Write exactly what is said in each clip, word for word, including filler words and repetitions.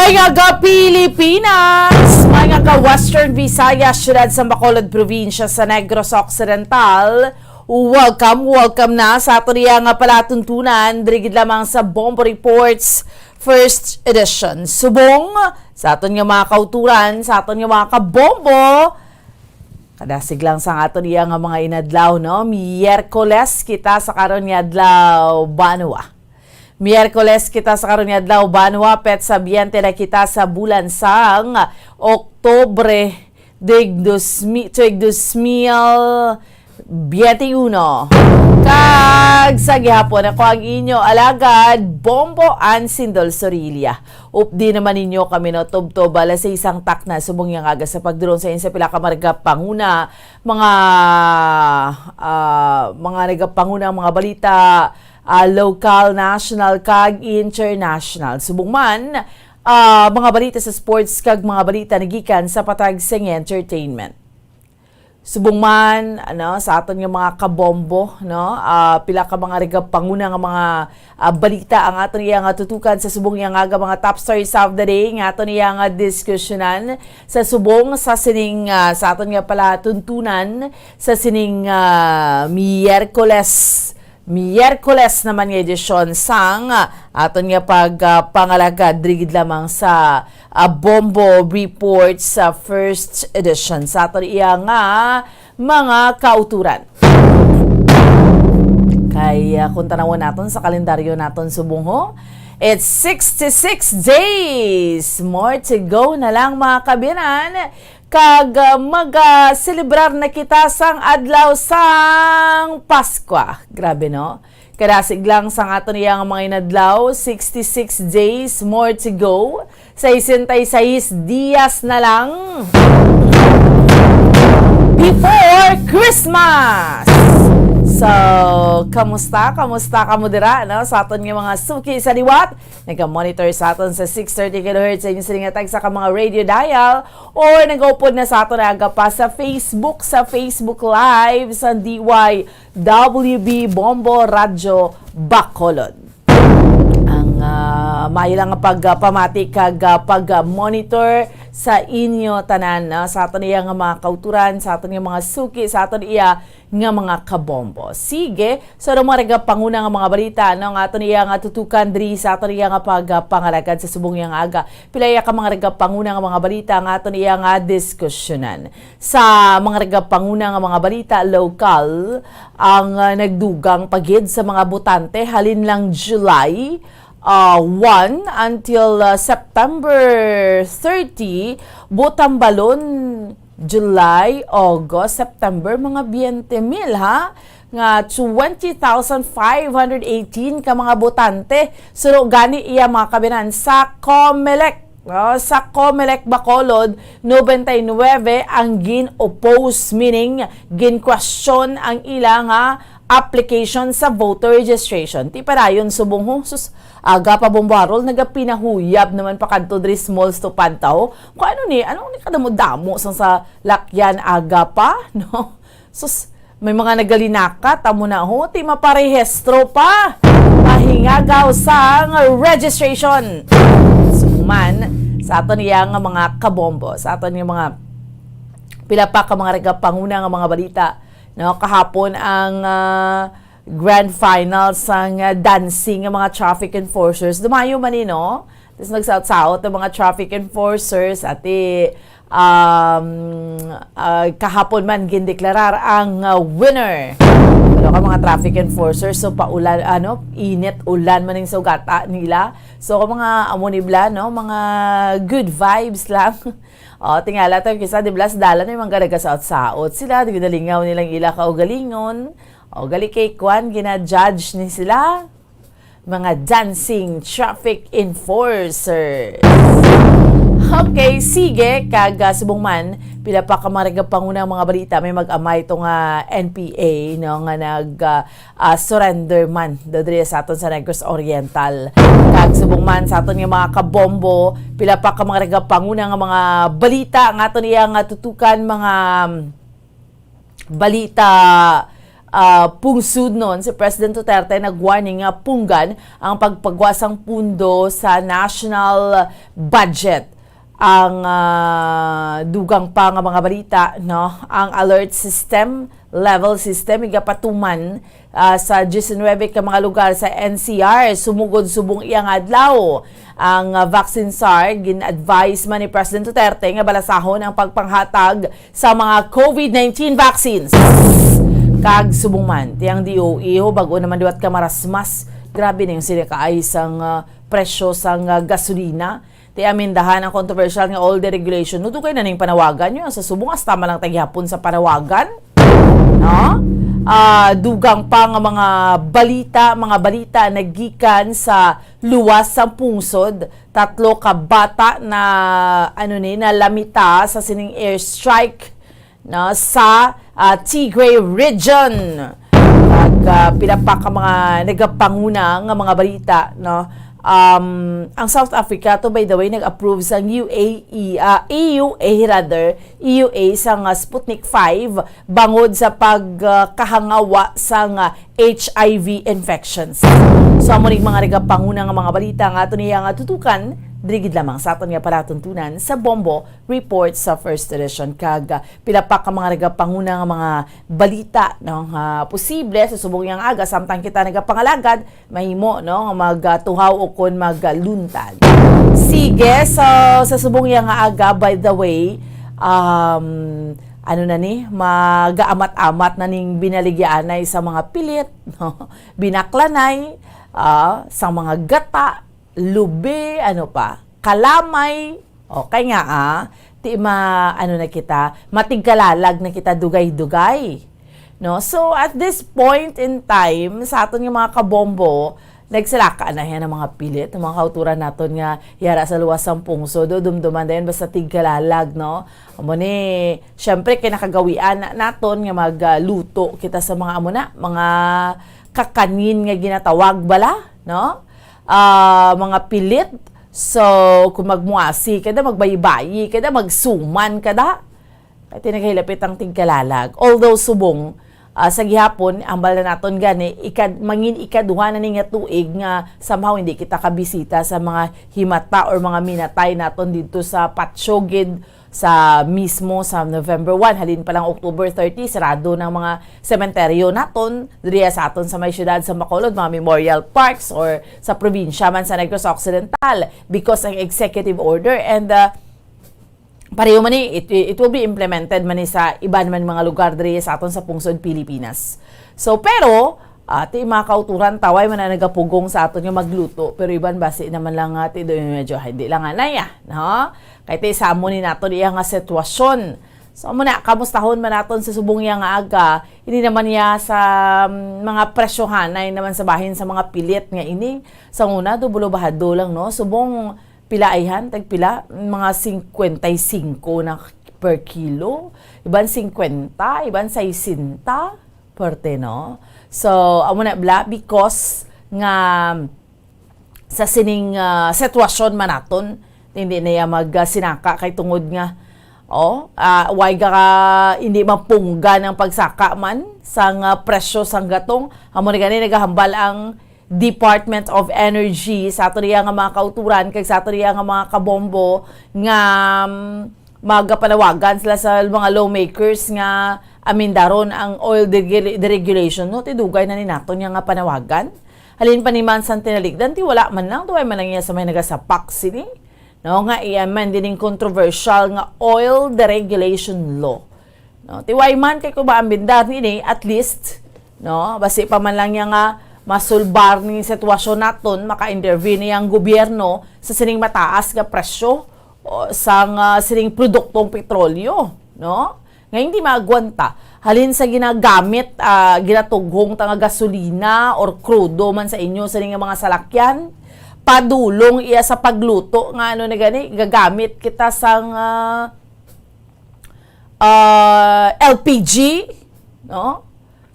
Mga ka-Pilipinas, mga ka-Western Visayas, siyudad sa Bacolod, probinsya sa Negros Occidental, welcome, welcome na sa aton iya nga palatuntunan, diri gid lamang sa Bombo Reports First Edition. Subong sa aton nga mga kauturan, sa aton nga mga kabombo, kadasig lang sang aton iya nga mga inadlaw, no? Miyerkules kita sa karon nga adlaw, banwa. Miyerkules kita sa karon nga adlaw, banwa, petsa biyente na kita sa bulan sang Oktubre, tuig dos mi-, tuig dos mil biyente uno. Kag sa gihapon, ako ang inyo alagad, Bombo Ansindol Sorilla. Updi naman ninyo kami, no, tubtob alas seis sang takna subong nga aga sa pagdulong sa inyo sa pila ka mga nagapanguna, mga, ah, mga nagapanguna, mga balita, ah, lokal, national, kag international. Subong man, ah, mga balita sa sports kag mga balita nagikan sa patag sing entertainment. Subong man, ano, sa aton nga mga kabombo, no? Ah, pila ka mga nagapanguna nga mga, ah, balita ang aton iya nga tutukan sa subong iya nga aga, mga top stories of the day nga aton iya nga diskusyonan sa subong sa sining, ah, sa aton nga palatuntunan sa sining, ah, Miyerkules. Miyerkules naman nga edisyon sang, ah, aton nga pag, ah, pangalagad diri gid lamang sa, ah, Bombo Report sa first edition sa aton iya nga mga kauturan. Kay, ah, kung tanawon naton sa kalendaryo naton subong, ho, it's sixty-six days more to go na lang, mga kabiyanan. Kag, ah, mag-selebrar na kita sang adlaw sang Paskwa. Grabe, no? Kadasig lang sang aton iya nga mga inadlaw, sixty-six days more to go. Sesenta y seis dias na lang before Christmas. So, kamusta? Kamusta kamo dira, no? Sa aton nga mga suki sa liwat, naga-monitor sa aton sa six thirty kilohertz sa inyo sining nga tagsa ka mga radio dial, or nagaupod na sa aton aga pa sa Facebook, sa Facebook Live sa D Y W B Bombo Radyo Bacolod. Ang, ah, maayo lang nga pagpamati kag, ah, pag-monitor sa inyo tanan, ah, sa aton iya nga mga kauturan, sa aton nga mga suki, sa aton iya nga mga kabombo. Sige, so, ano, mga nagapanguna nga mga balita, no, nga aton iya nga tutukan diri sa aton iya nga pagpangalagad sa subong iya nga aga? Pila iya ka mga nagapanguna nga mga balita nga aton iya nga diskusyonan? Sa mga nagapanguna nga mga balita lokal, ang, ah, nagdugang pa gid sa mga botante halin lang July, ah, one until, ah, September thirty, botambalon, July, August, September, mga biyente mil, ha? Nga twenty thousand five hundred eighteen ka mga botante. Suno gani iya, mga kabiyanan, sa Comelec, no? Sa Comelec Bacolod, noventa y nueve ang gin-oppose, meaning gin-question ang ila nga application sa voter registration. Ti padayon subong, ho, sus, aga pa, Bombo Harold, nagapinahuyab naman pa kadto diri sa malls to pantaw. Kung ano ni, ano ni kadamo-damo sang sa lakyan aga pa, no? Sus, may mga nagalinakat, amo na, ho, ti maparehistro pa. Pahingagaw sang registration. Subong man, sa aton iya nga mga kabombo, sa aton nga mga pila pa ka mga nagapanguna nga mga balita, no? Kahapon ang, ah, grand final sang, ah, dancing nga mga traffic enforcers. Dumayo man ni, no? Tas nagsaot-saot ang mga traffic enforcers, ati, um, ah, kahapon man gindeklarar ang, ah, winner. Pero ka mga traffic enforcers, so paulan, ano, init, ulan man ang sugata nila. So, ka mga amo ni bla, no? Mga good vibes lang. O, tingala to, kisa, di bla, sa dalan may mga nagasaot-saot sila, di ginalingaw nilang ila kaugalingon. O, gali kay kwan, gina-judge ni sila. Mga dancing traffic enforcers. Okay, sige, kag, ah, subong man, pila pa ka mga nagapanguna nga mga balita, may mag-amay to nga N P A, no, nga nag, ah, ah, surrender man do diri sa aton sa Negros Oriental. Kag subong man sa aton nga mga kabombo, pila pa ka mga nagapanguna nga mga balita nga aton iya nga tutukan, mga, um, balita, ah, pungsod nun, si President Duterte nag-warning nga punggan ang pagpagwa sang pundo sa national budget. Ang, ah, dugang pa nga mga balita, no, ang alert system, level system, igapatuman, ah, sa diecinuebe ka mga lugar sa N C R, sumugod subong iya nga adlaw. Ang, ah, vaccine czar, gin-advise man ni President Duterte nga balasahon ang pagpanghatag sa mga COVID nineteen vaccines. Kag subong man, ti ang D O E, ho, bag-o naman liwat ka marasmas. Grabe na yung sinakaay sang, ah, presyo sang, ah, gasolina. Ti amendahan ang controversial nga oil deregulation. No, dugay na ning panawagan nyo. Sa subong, hasta man lang ta gihapon sa panawagan. No? Ah, dugang pa nga mga balita, mga balita nagikan sa luwas sa pungsod. Tatlo ka bata na, ano ni, nalamita sa sining airstrike, no, sa, ah, Tigray region. Kag, ah, pila pa ka mga nagapanguna nga mga balita, no? Um, ang South Africa to, by the way, nag-approve sang U A E, ah, A U A rather, E U A sang, ah, Sputnik five bangod sa pagkahangawa sang, ah, H I V infections. So, amo ning mga nagapanguna nga mga balita nga aton iya nga tutukan, diri gid lamang sa aton nga palatuntunan sa Bombo Report sa First Edition. Kag, ah, pila pa ka mga nagapanguna nga mga balita, no, nga posible sa subong yang aga, samtang kita nagapangalagad, mahimo, no, nga magtuhaw o kon magluntad. Sige, so sa subong yang aga, by the way, um, ano na ni, magaamat-amat na ning binaligyaanay sa mga pilit, no? Binaklanay, ah, sa mga gata, lubi, ano pa, kalamay. Okay nga, ah, ti ma-, ano na kita, matigkalalag na kita dugay-dugay. No? So, at this point in time, sa aton nga mga kabombo, nagsalaka na yan ang mga pilit, ang mga kauturan naton nga yara sa luwas sang pungsod, o dumduman dayon basta tigkalalag, no? Amo ni, syempre, kay nakagawian na naton nga magluto kita sa mga amo na, mga kakanin nga ginatawag bala, no? Ah, mga pilit. So, kung magmuasi ka da, magbayi-bayi ka da, magsuman ka da, kay ti nagahilapit ang tigkalalag. Although subong, ah, sa gihapon, ambal na naton gani, ikad-, mangin ikaduha na ni nga tuig nga somehow hindi kita kabisita sa mga himata or mga minatay naton didto sa patio gid sa mismo sa November one. Halin pa lang October thirty, sarado ng mga sementeryo naton diri sa aton sa may siyudad sa Bacolod, mga memorial parks or sa probinsya man sa Negros Occidental because ang executive order and, uh, pareho man ni, it, it will be implemented man ni sa iban man mga lugar diri sa aton sa pungsod Pilipinas. So, pero, ah, ti mga kauturan, taway man na nagapugong sa aton nga magluto, pero iban basi naman lang nga ti do medyo hindi lang anay, ah, no? Kay ti sa amo ni nato iya nga sitwasyon. So, amo na, kamustahon man naton sa subong iya nga aga, hindi naman niya sa, mm, mga presyohanay naman sa bahin sa mga pilit nga ini. Sa una, dubulo bahado lang, no? Subong pila ayhan, tag pila? Mga singkwenta y singko na per kilo, iban singkwenta, iban saysenta, perte, no? So, amo na bla, because nga sa sining, ah, sitwasyon man naton, hindi na iya mag, ah, sinaka kay tungod nga, oh, ah, way ga ka, hindi mapunggan ang pagsaka man sang, ah, presyo sang gatong. Amo na gani nagahambal ang Department of Energy sa ato riya nga mga kauturan kag sa ato riya nga mga kabombo nga, mm, magapanawagan sila sa mga lawmakers nga amendaron ang oil dere-, deregulation, no? Ti dugay na ni naton nga panawagan. Halin pa ni man sang tinalikdan, ti wala man lang, duway man lang iya sa may nagasapak sini, no? Nga i-amend dining controversial nga oil deregulation law. No, ti way man kay kung maambindar ini, at least, no, basi pa man lang niya nga masulbar ning sitwasyon naton, maka-intervene ang gobyerno sa sining mataas nga presyo o sang, ah, sining produktong petrolyo, no? Nga hindi maagwanta. Halin sa ginagamit, ah, ginatughong ta nga gasolina or krudo man sa inyo sining mga salakyan, padulong iya sa pagluto nga ano na gani, gagamit kita sang, ah, ah, L P G, no?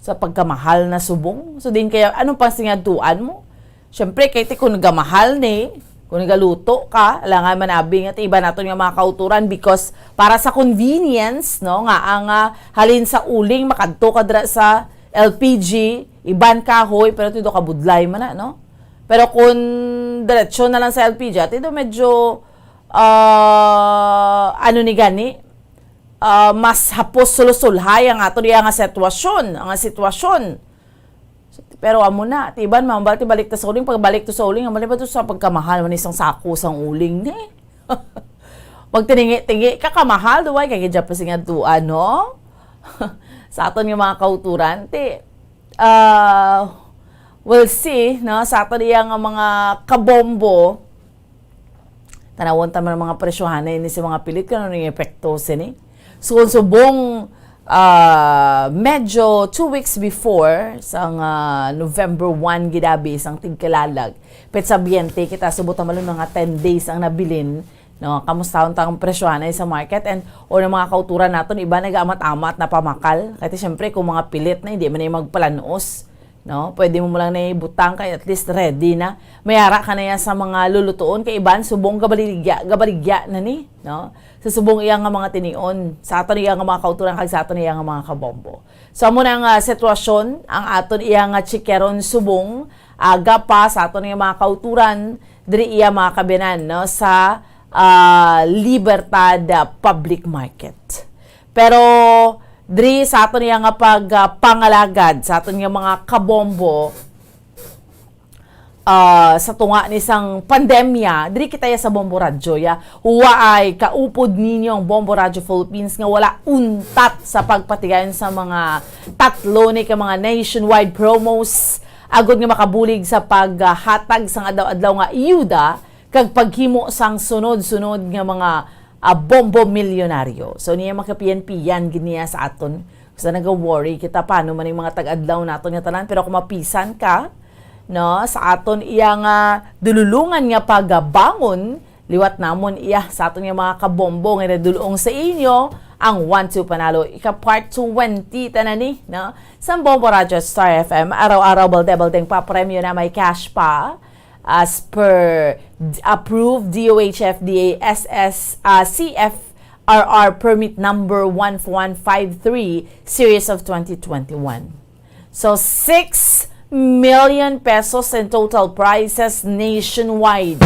Sa pagkamahal na subong. So, din kaya, anong pang singadtuan mo? Siyempre, kay ti kung nagamahal ni, kung nagaluto ka, alangan man abi nga ti iba naton nga mga kauturan because para sa convenience, no, nga ang, ah, halin sa uling makadto ka dira sa L P G, iban kahoy, pero ti do kabudlay man na, no? Pero kung diretso na lang sa L P G, ati do medyo, ah, ano ni gani, ah, mas hapos sulusulhay ang ato diya nga sitwasyon, ang sitwasyon. Pero amo na, ti iban, mambal ti balik ta sa uling, pagbalik to sa uling, amo na ba to sa pagkamahal man isang sako sang uling, ni? Magtiningi-tingi ka, kamahal, duway, kay gidya pa sing adtuan, no? Sa aton nga mga kauturan, ti, ah, we'll see, no? Sa aton iya nga mga kabombo, tanawon ta man ang mga presyohan na ini sa mga pilit, kung ano yung epekto sini. So, kung subong, ah, medyo two weeks before, sang, ah, November one, gidabi, sang tigkalalag, petsa biyente, kita subot naman mga ten days ang nabilin, no? Kamustahon ta ang presyohan ay sa market, and o ng mga kauturan naton, iba nagaamat-amat na pamakal. Kasi syempre, kung mga pilit na, hindi man na yung magpalanos, no? Pwede mo lang na ibutang kay at least ready na. May ara ka na yan sa mga lulutuon kay iban, subong gabaligya, gabaligya na ni, no? Sa subong iya nga mga tinion, sa aton iya nga mga kauturan kag sa aton iya nga mga kabombo. So, amo na nga sitwasyon, ang aton iya nga chikeron subong, aga pa sa aton iya mga kauturan, diri iya mga kabinan, no? Sa, ah, Libertad, ah, Public Market. Pero, diri sa aton iya nga pag, ah, pangalagad, sa aton nga mga kabombo, ah, sa tunga ni sang pandemya, diri kita ya sa Bombo Radyo, ya. Waay kaupod ninyo ang Bombo Radyo Philippines nga wala untat sa pagpatigayon sa mga tatlo ni ka mga nationwide promos agod nga makabulig sa paghatag sang adlaw-adlaw nga ayuda kag paghimo sang sunod-sunod nga mga, ah, bombo milyonaryo. So, niya makapiyan-piyan gid niya sa aton. Sa naga-worry kita, paano man yung mga tag-adlaw naton nga tanan? Pero kung mapisan ka, no, sa aton iya nga dululungan nga pagbangon, liwat namon iya sa aton nga mga kabombo nga nadulong sa inyo ang One Two Panalo, ika part twenty tanan ni, no? Sa Bombo Radyo Star F M, araw-araw balde-baldeng pa premyo na may cash pa. As per d-, approved D O H F D A S S, ah, C F R R permit number one one five three series of twenty twenty-one. So, six million pesos in total prizes nationwide.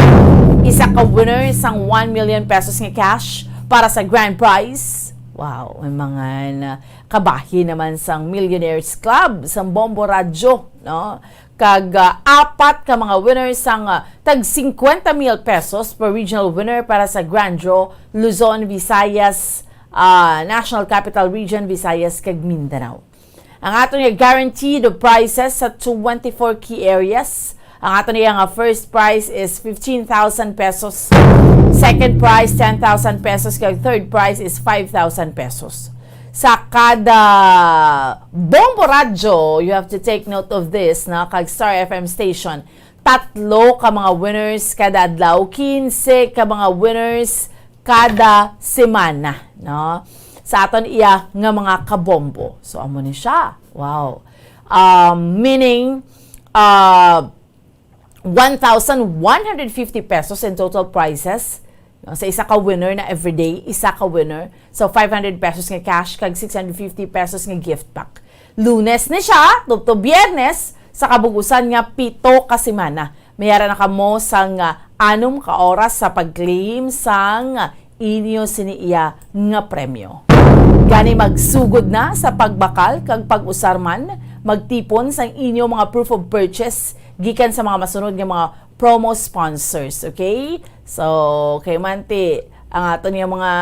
Isa ka winner sang one million pesos nga cash para sa grand prize. Wow, may mga na-, kabahin naman sang Millionaires Club, sang Bombo Radyo, no? Kag, ah, apat ka mga winners sang, ah, tag cincuenta mil pesos per regional winner para sa Grand Draw, Luzon, Visayas, ah, National Capital Region, Visayas, kag Mindanao. Ang aton nga guaranteed prizes sa twenty-four key areas. Ang aton nga first prize is fifteen thousand pesos, second prize ten thousand pesos, kag third prize is five thousand pesos. Sa kada Bombo Radyo, you have to take note of this, na kag Star F M station, tatlo ka mga winners kada adlaw, quince ka mga winners kada semana, no? Sa aton iya nga mga kabombo. So, amo ni siya. Wow. Um, meaning, uh, one thousand one hundred fifty pesos in total prizes. No? Sa isa ka winner na everyday, isa ka winner. So, five hundred pesos nga cash, kag six hundred fifty pesos nga gift pack. Lunes ni siya, tubtob Biyernes, sa kabugusan nga pito ka semana. May ara na kamo sang, ah, anom ka oras sa pag-claim sang inyo sini iya nga premyo. Gani magsugod na sa pagbakal kag pag-usar man, magtipon sang inyo mga proof of purchase gikan sa mga masunod nga mga promo sponsors, okay? So, kay man ti ang aton nga mga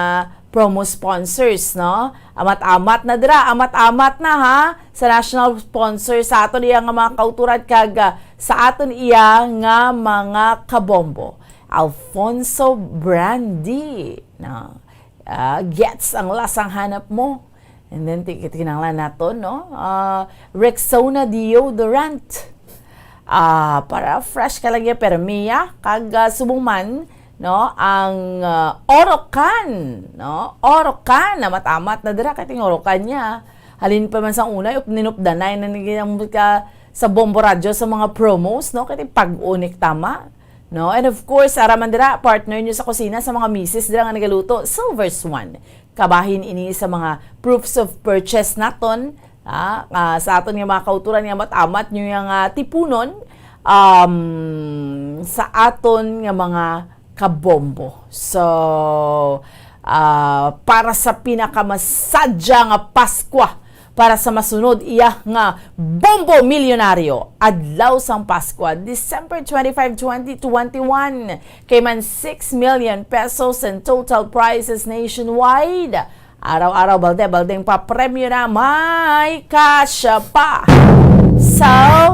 promo sponsors, no? Amat-amat na dira, amat-amat na ha, sa national sponsor, sa aton iya nga mga kauturan kag, ah, sa aton iya nga mga kabombo. Alfonso Brandy, no? Ah, gets ang lasang hanap mo. And then, ti-, ti-, kinahanglan naton, no? Ah, Rexona deodorant. Ah, para fresh ka lang ya, permiya, kag, ah, subong man, no, ang, ah, Orocan, no? Orocan, amat-amat na dira, kay ting Orocan niya. Halin pa man sa una, up-, ninupdanay na ni ang ka, sa Bombo Radyo sa mga promos, no? Kay pag-unik tama, no? And of course, ara man dira, partner nyo sa kusina, sa mga misis dira nga nagaluto, Silver Swan. Kabahin ini sa mga proofs of purchase naton, Ha? Ah, sa aton nga mga kauturan nga amat-amat nyo nga tipunon, um, sa aton nga mga kabombo. So, ah, para sa pinakamasadya nga Paskwa, para sa masunod iya nga Bombo Milyonaryo, adlaw sang Paskwa, December twenty-five, twenty twenty-one, kay man six million pesos in total prizes nationwide. Araw-araw, balde-baldeng papremyo na, may cash pa. So,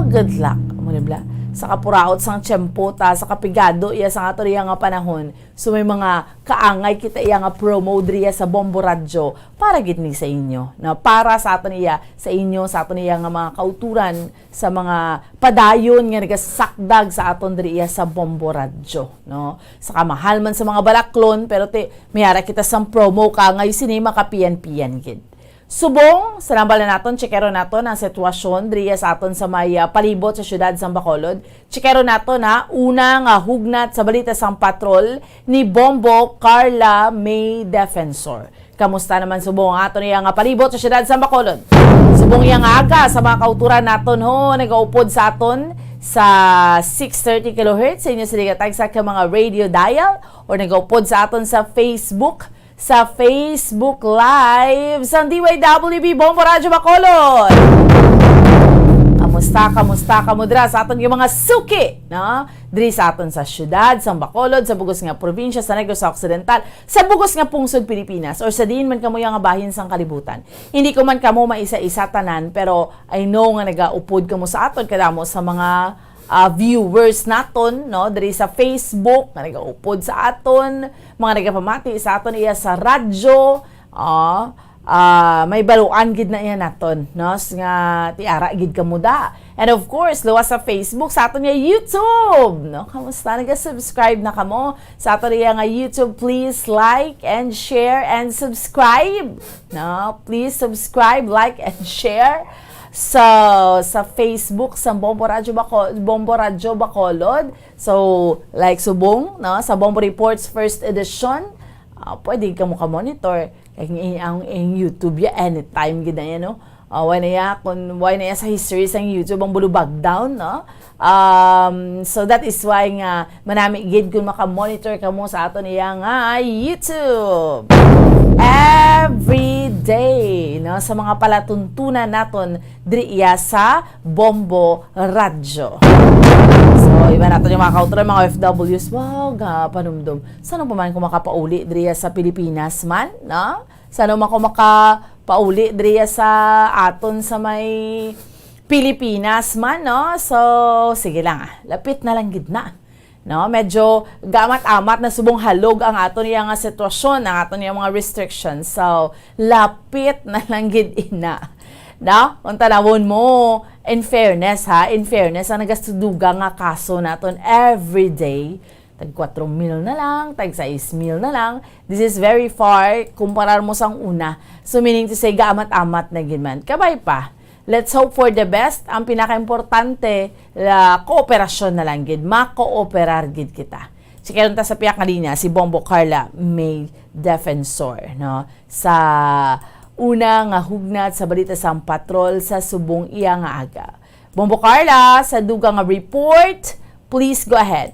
good luck. Amo ni bala, sa kapuraot sang tiyempo ta, sa kapigado iya sang ato riya nga panahon. So, may mga kaangay kita iya nga promo diriya sa Bombo Radyo para gid ni sa inyo, no? Para sa aton iya, sa inyo, sa aton iya nga mga kauturan, sa mga padayon nga nagasakdag sa aton diri iya sa Bombo Radyo, no? Sa kamahal man sa mga balaklon, pero ti, may ara kita sang promo ka ngay sini makapiyan-piyan gid. Subong, sa nambal na naton, tsikero naton ang sitwasyon diri iya sa aton sa may, ah, palibot sa siyudad sang Bacolod. Tsikero naton, ha, una nga hugnat sa balita sang patrol ni Bombo Carla May Defensor. Kamusta naman subong ang aton iya nga palibot sa siyudad sang Bacolod? Subong iya nga aga sa mga kauturan naton, ho, nagaupod sa aton sa six thirty kilohertz sa inyo sila gatagsa ka mga radio dial, or nagaupod sa aton sa Facebook, sa Facebook Live sang D Y W B Bombo Radyo Bacolod. Kamusta, kamusta, kamudra sa aton yung mga suki, no? Diri sa aton sa siyudad sang Bacolod, sa bugos nga probinsya sa Negros Occidental, sa bugos nga pungsod Pilipinas, or sa diin man kamo nga bahin sang kalibutan. Hindi ko man kamo maisa-isa tanan, pero I know nga nagaupod kamo sa aton kadamo sa mga, ah, viewers naton, no, diri sa Facebook nga nagaupod sa aton, mga nagapamati sa aton iya sa radyo. Ah, ah, may baluan gid na iya naton, no, s-, nga tiara gid kamo da. And of course, luwas sa Facebook, sa aton nga YouTube, no? Kamusta? Naga-subscribe na kamo sa aton iya nga YouTube? Please like and share and subscribe, no? Please subscribe, like, and share. So, sa Facebook sa Bombo Radyo Baco-, Bombo Radyo Bacolod. So, like subong, no? Sa Bombo Reports First Edition, ah, pwede kamo ka-monitor. Kay ang, ang, ang YouTube ya, anytime gid na yan, no? Ah, why na ya, kung why na ya sa history sang YouTube ang bulubag down, no? Um, so that is why nga manami gid kung maka-monitor kamo sa aton iya nga YouTube every day, no? Sa mga palatuntunan naton diri iya sa Bombo Radyo. So, iba naton yung mga kauturan, mga O F Ws, wow, ga panumdom. Sano pa man ko makapauli diri iya sa Pilipinas man, no? Sano man ko makapauli diri iya sa aton sa may Pilipinas man, no? So, sige lang, ah. Lapit na lang gid na. No, medyo gamat-amat na subong halog ang aton iya nga sitwasyon, ang aton iya mga restrictions. So, lapit na lang gid ina. No? Kung tanawon mo, in fairness ha, in fairness, ang nagasadugang nga kaso naton every day, tag kwatro mil na lang, tag sais mil na lang. This is very far kumparar mo sang una. So, meaning to say, gaamat-amat na gid man. Kabay pa. Let's hope for the best. Ang pinakaimportante, la, kooperasyon na lang gid. Makooperar gid kita. Chikaron ta sa piyak nga linya, si Bombo Carla May Defensor, no? Sa una nga hugnat sa balita sang patrol sa subong iya nga aga. Bombo Carla, sa dugang nga report, please go ahead.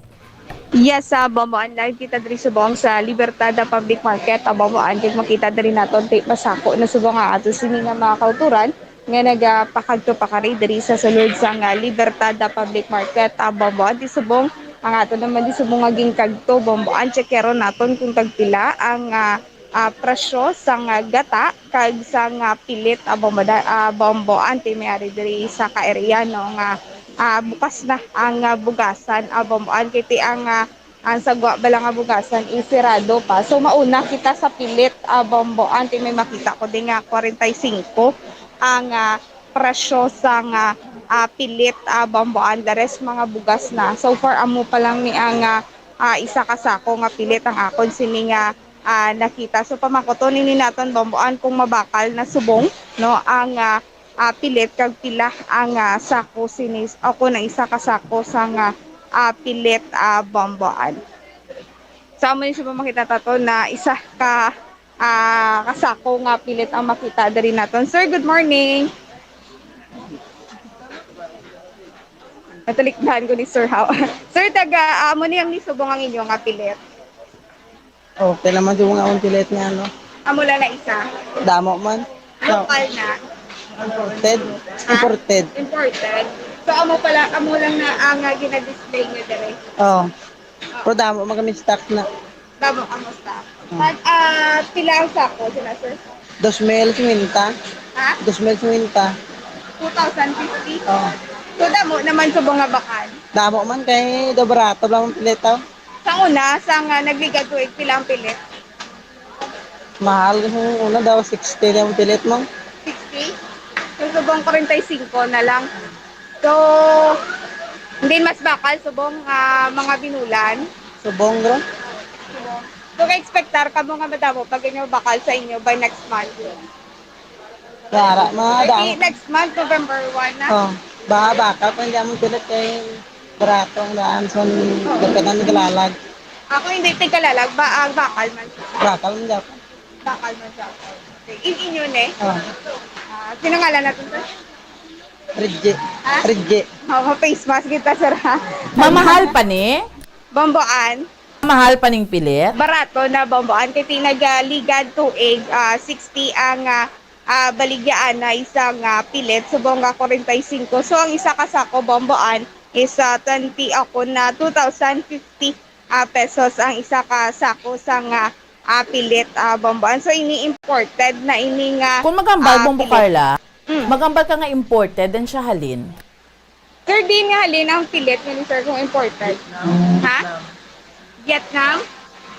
Yes, sa Bombo, ang live kita diri subong sa Libertad Public Market. Ang Bombo, ang makita diri naton, ti masako na subong ang ato sini nga mga kauturan nga nagapakagto pakari diri sa sulod sang, ah, Libertad Public Market. Ah, Bombo, di subong ang ato naman di subong nga ginkagto, Bombo, ang tsekero naton kung tagpila ang, ah, ah, presyo sang, ah, gata kag sang, ah, pilit, ah, Bombo, da-, ah, Bombo, ang ti may ari diri sa ka-area, no, nga, ah, bukas na ang, ah, bugasan, ah, Bombo, ang kiti ang, ah, ang sagwa bala nga bugasan is sirado pa. So, mauna kita sa pilit, ah, Bombo. Anti may makita ko din nga forty-five ang, ah, presyo sa nga, ah, pilit, ah, Bombo. Ang the rest mga bugas na. So far, amo pa lang ni ang, ah, ah, isa ka sako nga pilit ang akon sini nga, ah, nakita. So, pamangkuton ini naton, Bomboan, kung mabakal na subong, no, ang, ah, ah, pilit kag pila ang, ah, sako sini, o kung ang isa ka sako sa nga, ah, pilit, ah, Bomboan. Sa amo ni siya makita tato na isa ka, ah, ka sako nga pilit ang makita diri naton. Sir, good morning. Natalikdan ko ni Sir How. Sir, taga, ah, amo ni ang nisubong ang inyo nga pilit. Okay naman yung mga untilit nga, ano. Amo lang na isa. Damo man. Local na. Imported. Ha? Imported. Imported. So, amo pala, amo lang na ang, ah, gina-display niyo dire. Oo. Pero damo man kami stock na. Damo ka mo stock. Hmm. Pag, ah, pila ang sako sila, sir? Dos mil cincuenta. Ha? Dos mil cincuenta. Two thousand fifty? Oo. So, damo naman subong nga bakal. Damo man kay do barato lang ang pilit, oh. Sa una, sa nga nagligad tuig, pila ang pilit? Mahal kasi yung una daw, sixty na yung pilit mo. Sixty? So, subong forty-five na lang. So, hindi mas bakal, subong, ah, mga binulan. Subong, bro. Subong. So, ka-expectar ka mo nga madamo pag inyo bakal sa inyo by next month. Kaya, Ay, madamo. Next month, November one na. Oh, baka bakal pa hindi mo pilit kay barato ang daan. So, depende ng kalalag. Ako hindi tigkalalag, ba, ang bakal man. Bakal man dapat. Bakal man siya. Okay. In inyo, ne? Oh. Ah, sinangalan natin to? Ridge. Ha? Ridge. Oh, face mask kita, sir, ha? Mamahal pa ni? Bomboan. Mamahal pa ning pilit? Barato na, Bomboan. Kay tinagaligad tuig, ah, sixty ang, ah, ah, baligya ana isang, ah, pilit. Subong nga forty-five. So, ang isa ka sako, Bomboan, is, ah, twenty, ako na, two thousand fifty, ah, pesos ang isa ka sako sang, ah, ah, pilit, ah, Bomboan. So, ini imported na ini nga, Kung magambal, ah, Bombo pilit. Carla, Mm. magambal ka nga imported, then siya halin? Sir, din nga halin ang pilit nga ni sir kung imported. Ha? Vietnam?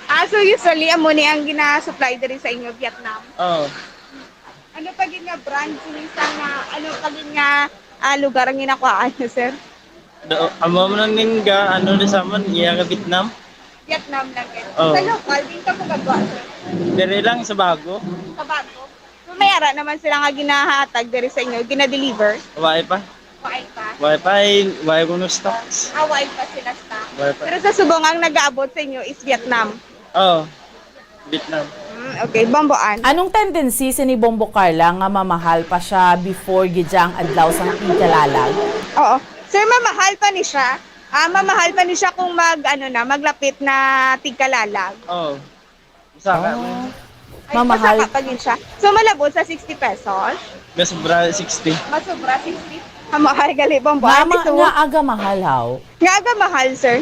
Ah, so usually, amo ni ang gina-supply diri sa inyo, Vietnam? Oo. Ano pa gid nga brand sini sa nga, ano pa gid nga, ah, lugar ang ginakuhaan niyo, sir? Do, amo man ang ning ga, ano, di sa man, iya nga Vietnam. Vietnam lang gid. Oo. Sa local, din ka mo gagwa, sir? Diri lang sa Bago. Sa Bago. So, may ara naman sila nga ginahatag diri sa inyo, gina-deliver? Wala pa. Wala pa? Wala pa, eh, wala ko no stocks. Ah, wala pa sila stock. Wala pa. Pero sa subong ang nagaabot sa inyo is Vietnam? Oo. Vietnam. Mm, okay. Bomboan? Anong tendency sini Bombo Carla nga mamahal pa siya before gid ang adlaw sang tigkalalag? Oo. Sir, mamahal pa ni siya. Ah, mamahal pa ni siya kung mag, ano na, maglapit na tigkalalag. Oo. Usa ka, Oh. Ay, Mamahal. Masaka pa gid siya. So, malabot sa sixty pesos? Mas sobra sixty. Mas sobra sixty? Ang mahal gali, Bombo. Nga Ani, ma-, so, nga aga mahal, haw? Nga aga mahal, sir?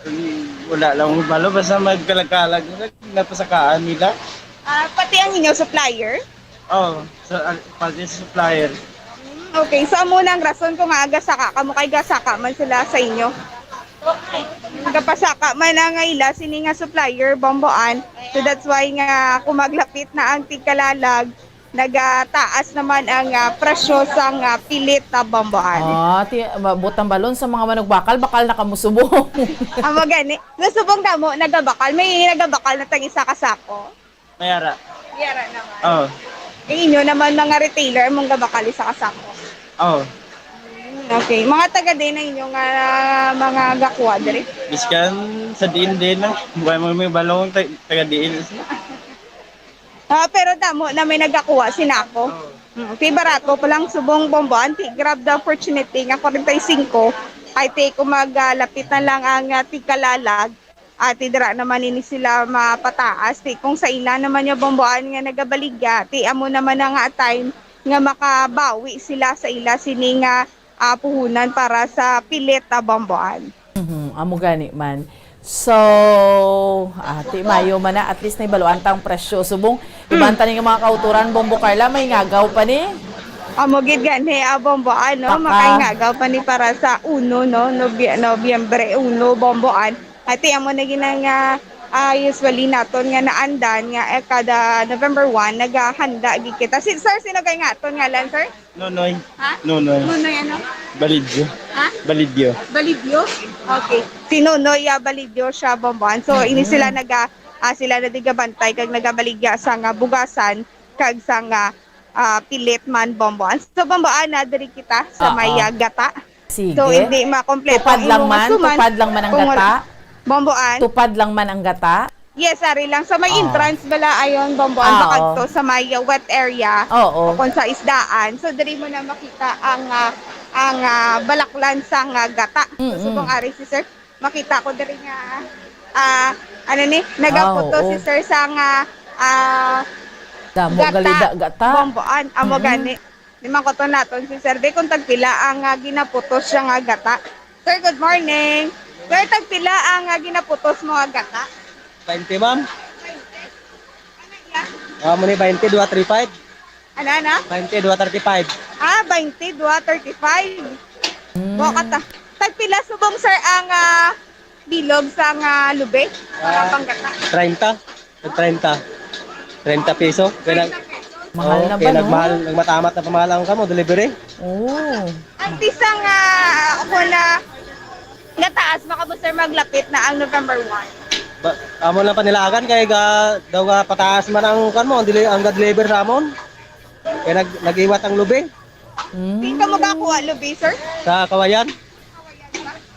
Mm, wala lang akong balo. Basta magkalag-kalag na, napasakaan nila. Ah, pati ang inyo supplier? Oh, sa, ah, pati sa supplier. Mm, okay. So, amo na ang rason kung nga aga saka kamo kay gasaka man sila sa inyo. Gapasaka man ang ila sini nga supplier, Bomboan. So, that's why nga kung maglapit na ang tigkalalag, nagataas naman ang, ah, presyo sang, ah, pilit na Bomboan. Ah, ti-, ma-, butang balon sa mga manugbakal, bakal na kamo subong. Amo gani. Nasubong damo, nagabakal. May nagabakal na tag isa ka sako. May ara. May ara naman. Oo. Eh, inyo naman mga retailer, mong gabakal isa ka sako. Oo. Mm, okay. Mga taga din na inyo nga mga gakuha diri? Biskan sa diin din, no? Buhay mo may balong tag-, taga diin. Ah, pero damo na may nagakuha, sinako. Oo. Mm, okay, barato pa lang subong, Bombo. Anti, grab the opportunity nga forty-five. Ay, ti, kung maglapit na lang ang, ah, tigkalalag, ati dira naman ini sila mapataas. Ti, kung sa ila naman yung Bomboan nga nagabaligya, ti, amo naman na nga time nga makabawi sila sa ila sini nga, ah, puhunan para sa pilit, ah, Bomboan. Mhm, amo gani man. So, ah, ti mayo man na, at least naibaluan tang presyo. Subong, iban Mm. tani nga mga kauturan, Bombo Carla, may ngagaw pa ni? Amo gid gani, ah, Bombo, ano, Baka. Makaingagaw pa ni para sa uno, no? Nobi-, Nobyembre uno, Bomboan. Ati, amo na gina nga, ah, usually naton nga naandan nga, eh, kada November one, naghahanda gid kita. Si, sir, sino kay nga aton ngalan, sir? Nonoy. Ha? Nonoy. Nonoy ano? Balidyo. Ha? Balidyo. Balidyo? Okay. Si Nonoy, ah, Balidyo siya, Bomboan. So, ini sila naga-, ah, sila na digabantay kag nagabaligya sa nga bugasan kag sa nga, ah, pilit man, Bomboan. So, Bomboan, na diri kita sa Oo. may, ah, gata. Sige. So, hindi makompleto Tupad ang lang imong man, asuman tupad lang man ang kung wala. gata. Bomboan. Tupad lang man ang gata. Yes, ari lang. Sa may Ah. entrance bala ayon, Bomboan, Ah, makadto oo. sa may, uh, wet area Oo. o kung sa isdaan. So, diri mo na makita ang, ah, ang, ah, balaklan sang, ah, gata. So, Mm-mm. subong ari si sir, makita ko diri nga, ah, ano ni, nagaputo Ah, oo. si sir sang, ah, ah, Damo gata. gali da-, gata. Bomboan, amo Mm-mm. gani. Di man ko to naton si sir, di kung tagpila ang, ah, ginaputos siya nga gata. Sir, good morning. Sir, tagpila ang, ah, ginaputos mo nga gata? Twenty, ma'am. Ano yan? Ah, mo ni twenty, dua thirty-five. Ano, ano? Twenty, dua thirty-five. Ah, twenty, dua thirty-five. Mm. Buka ta. Tagpila subong, sir, ang, ah, bilog sang, ah, lubi? Para Ah, panggata. treinta. Tag treinta. Treinta piso. Kaya nag-, Mahal oo, na kaya ba, no? nagmahal, nagmatamat na pamahal ang kamo, delivery. Oo. Ang pisang, ah, ako na, gataas, maka mo, sir, maglapit na ang November one. Ba, amo lang panilagan kay ga, daw ga pataas man ang, kan mo, ang dili-, ang ga-deliver sa amon. Kaya nag-, nag-iwat ang lubi. Mm. Di ka mo gakuha lubi, sir? Sa Kawayan.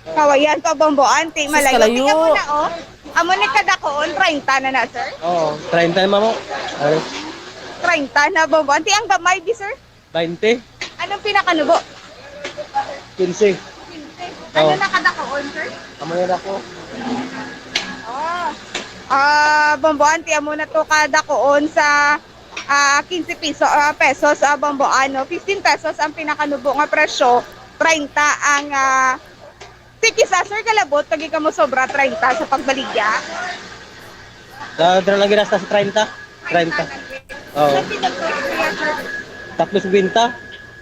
Kawayan pa, Bomboan, ti Sus, malayo. Kalayo. Tingnan mo na, oh. Amo ni kadakuon, treinta na na, sir? Oo, treinta na, ma'am, oh. Ay. Treinta na, Bomboan. Ti ang gamay, bi, sir? Bainte. Anong pinakanubo? Quince. Quince. Oo. Ano na kadakuon, sir? Amo na ako. Oh. Ah, Bomboan, ti amo na to kadakuon sa, ah, quince piso, ah, pesos, ah, Bomboan, no? Fifteen pesos ang pinakanubo nga presyo, treinta ang, ah, Sige sa, sir, kalabot, kag ikaw mo sobra treinta sa pagbaligya. Sa, dira lang ginasta sa treinta. Treinta. Oo. Sa pinagkos niya, sir. Tatlo singkwenta.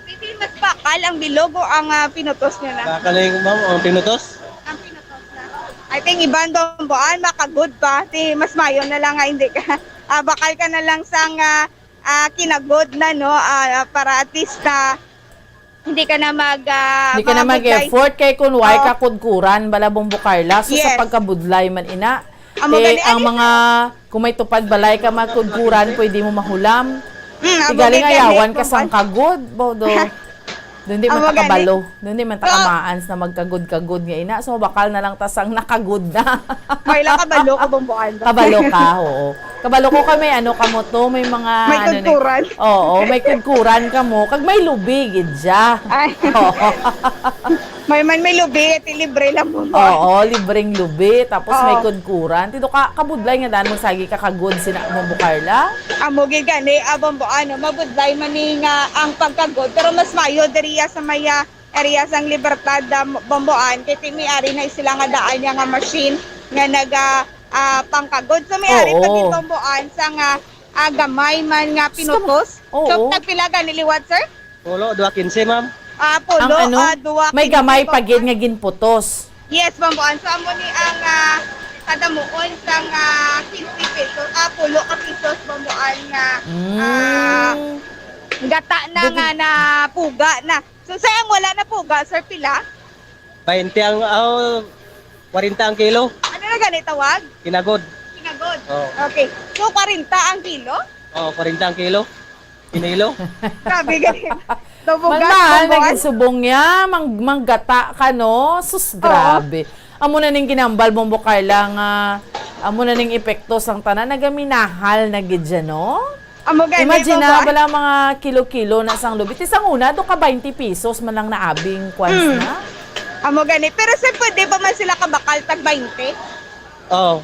Hindi, mas bakal ang bilog o ang, ah, pinutos niya na? Bakal na yung, ma'am, ang pinutos? Ang pinutos na. I think iban Bomboan, makagod pa. Ti, mas mayo na lang nga hindi ka, ah, bakal ka na lang sang, ah, ah, kinagod na, no? Ah, para at least na hindi ka na mag, ah, Hindi ka na mag-apply. Mag-effort kay kung why Oo. ka kudkuran, bala, Bombo Carla. So, sa Yes. pagkabudlay man ina, Amo eh, gani, ang ano mga, kung may tupad balay ka magkudkuran, pwede mo mahulam. Mm, Ti amo galing gani, ayawan ka Bombo. sang kagod, bo, do. Doon di man Amo ta gani. kabalo. Doon di man ta Oo. kamaan sa magkagod-kagod nga ina. So, bakal na lang ta sang nakagod na. May lang kabalo ko, Bomboan. Kabalo ka, oo. Kabalo ko ka may ano ka mo to, may mga May ano ni-, kudkuran. Oo, may kudkuran ka mo. Kag may lubi, gid siya. Ay. Oo. May man may lubi, ti libre lang mo. Oo, libreng lubi. Tapos may Oo. kudkuran. Ti do ka, kabudlay nga daan mo sagi ka kagod sina mo, Carla? Amo gid gani, ah, Bombo, ano, mabudlay man ni nga ang pagkagod. Pero mas mayo diriya sa maya area sang Libertad, ah, Bomboan, kay ti may ari na sila nga daan niya nga machine nga naga, ah, pangkagod. So, may ari pa Oo. gid Bomboan sa nga, ah, gamay man nga Sa pinutos. Oo. So, tagpila gani liwat, sir? Pulo, dua quince, ma'am. Ah, pulo, Ang ano, ah, dua may quince gamay pa gid Bomboan. nga ginputos. Yes, Bomboan. So, amo ni ang, ah, kadamuon sang, ah, quince pesos, ah, pulo ka pisos, Bomboan, nga, Mm. ah, gata na Dito. nga napuga na. So, sa ang wala na puga, sir, pila? Bainte ang, oh, kwarenta ang kilo. Ano na gani tawag? Kinagod. Kinagod. Oo. Okay. So, kwarenta ang kilo? Oo, kwarenta ang kilo. Kinilo. Grabe gani. Nabugas, Mahal na nabugas. Gisubong niya, mang-, manggata ka, no? Sus, Oo. grabe. Amo na ning ginambal, Bombo Carla, nga amo na ning epekto sang tanan, nagaminahal na gid siya, no? Amo gani, Imagine na, Bombo. Bala mga kilo-kilo na sang lubi. Ti sang una, do ka twenty pesos man lang naabing kwans Mm. na. Amo gani. Pero, sir, pwede pa man sila kabakal tag twenty? Oo.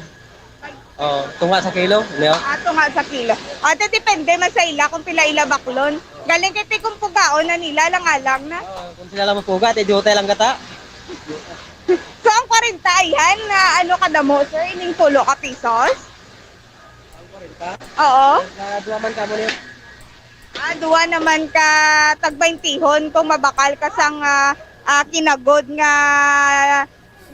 Oo, tunga sa kilo, niyo? Ah, tunga sa kilo. Ah, ti depende man sa ila kung pila ila baklon. Galing kay ti kung pugaon na nila, lang-alang na. Oo, kung sila lang mapuga, ti diutay lang gata. So, ang kwarenta ayan, na ano kadamo, sir, ining pulo ka pisos? Ang kwarenta? Oo. Sa duha man kamo niyo? Ah, duha naman ka tagbaintihon kung mabakal ka sang, ah, ah, kinagod nga,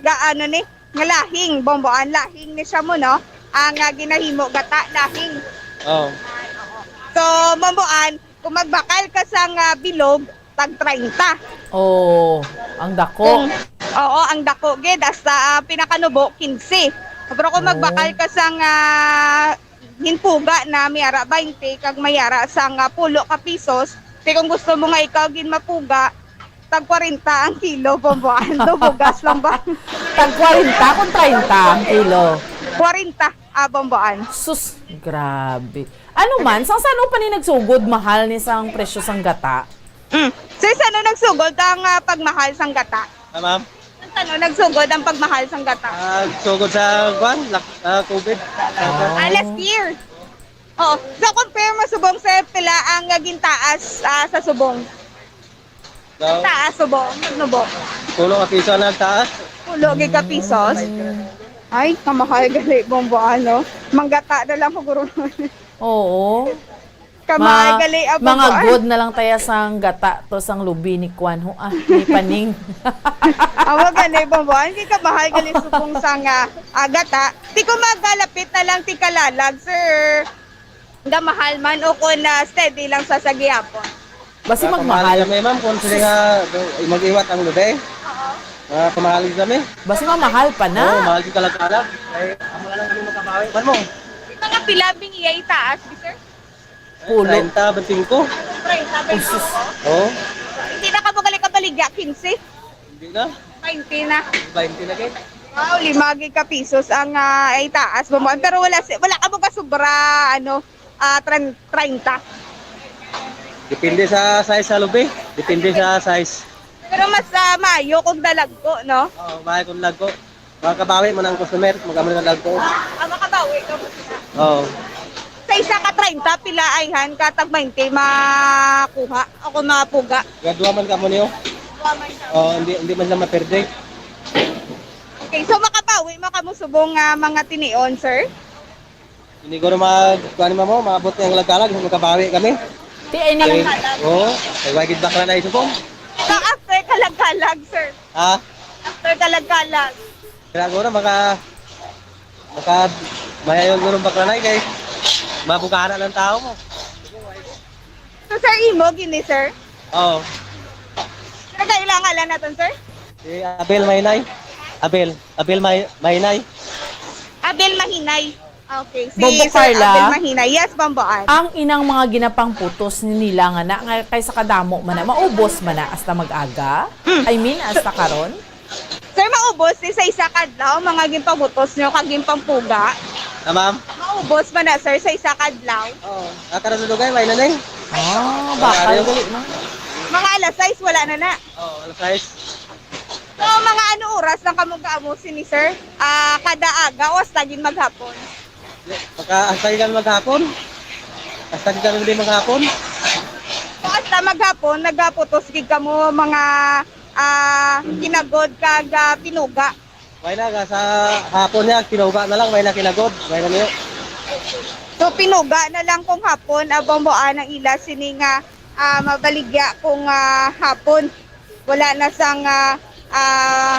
nga ano ni, nga lahing, Bomboan, lahing ni siya mo, no? Ang, ah, ginahimo gata, lahing. Oo. Ay, oo. So, Bomboan, kung magbakal ka sang, ah, bilog, tag treinta. Oh, ang dako. Kung, oo, ang dako gid, hasta, ah, pinakanubo, quince. Pero kung Oh. magbakal ka sang, ah, ginpuga na may ara twenty, kag may ara sang, ah, pulo ka pisos, ti kung gusto mo nga ikaw gin mapuga, tag kwarenta ang kilo, Bomboan. Do bugas lang ba? Tag kwarenta kung treinta ang kilo. Kwarenta. ah, Bomboan. Sus, grabe. Ano man, sang sano pa ni nagsugod mahal ni sang presyo sang gata? Mm. Sir, sano nagsugod ang, ah, pagmahal sang gata? Ah, ma'am? Sang sano nagsugod ang pagmahal sang gata? Ah, sugod sa, kwan, lak-, ah, covid. Ah, last year. Oh, so compare mo subong, sir, pila ang, ah, gintaas, ah, sa subong? Daw, taas, subong, nagnubo. Pulo ka piso ang nagtaas. Pulo gid ka pisos. Ay, kamahal gali, Bomboan, no? Manggata na lang ko, guro. Oo. Kamahal Ma-, gali, ah, mga Bomboan. Good na lang taya sang gata to, sang lubi ni Kwan, ho, ah, ni Paning. Awa gani, Bomboan, kay kamahal gali subong sang, ah, ah, gata. Ti ko magalapit na lang ti Calalag, sir. Nga mahal man o kung, ah, steady lang sa sa gihapon? Basi magmahal. Kami, ma'am, kung sila nga mag-iwat ang lubi. Oo. Ah, pamahal kami. Basi mamahal pa na. Oo, mahal yung kalagkala. Ay, amo na lang kami makabawi. Kuwan mo? Mga pila bing iya itaas, sir? Pulo. Treinta, twenty-five. Treinta, twenty-five? Usus. Oo. Hindi na ka magaling kabaligya, quince? Hindi na. Twenty na. Twenty na, kay. Wow, lima gid ka pisos ang, ah, itaas mo, ma'am. Pero wala si, wala ka mo kasubra, ano, ah, tren-, treinta. Depende sa size sa lubi. Depende sa size. Pero mas, ah, maayo kung dalagko, no? Oo, maayo kung dalagko. Makabawi man ang customer, mag-amo na dalagko. Ah, makabawi ka mo sila. Oo. Sa isa ka treinta, pila ayhan ka tag twenty makuha o kung mapuga? Graduha man kamo niyo? Graduha man kamo. Oo, hindi, hindi man sila maperde. Okay, so makabawi man kamo subong nga mga tinion, sir? Hindi ko na mag-, kuwan mo, maabot na yung lagkalag, makabawi kami. Ti ay ni. Ay, oo, ay, wagid bakla na isubong. So, after kalagkalag, sir? Ha? After kalagkalag. Kaya ko na, maka, maka, mayayon ko ng bakla na, kay mabugana ng tao mo. So, sir, imo gini, sir? Oo. Pero kailangan lang natin, sir? Si Abel Mahinay. Abel. Abel May-, Mahinay. Abel Mahinay. Okay. Si Bombo Sir Carla, Abel Mahinay. Yes, Bomboan. Ang inang mga ginapangputos ni nila nga na, nga kay sa kadamo man na, maubos man na hasta mag-aga? Mm. I mean, hasta karon? Sir, maubos ni sa isa ka adlaw, mga ginpabutos nyo kag ginpangpuga? Ah, ma'am? Maubos man na, sir, sa isa ka adlaw? Oo. Ah, karon sa dugay, may na na eh. Ah, bakal gali, no? Mga alas sais, wala na na. Oo, alas sais. So, mga ano oras lang kamo gaamo sini, sir? Ah, kada aga o hasta gid maghapon? Maka-, hasta gid kami maghapon. Hasta gid kami maghapon. So, hasta maghapon, nagaputos gid kamo mga, ah, kinagod kag, ah, pinuga? May na, sa hapon niya, pinuga na lang, may na kinagod, may na niyo. So, pinuga na lang kung hapon, ah, Bomboan ang ila sini nga, ah, mabaligya kung, ah, hapon. Wala na sang, ah, ah,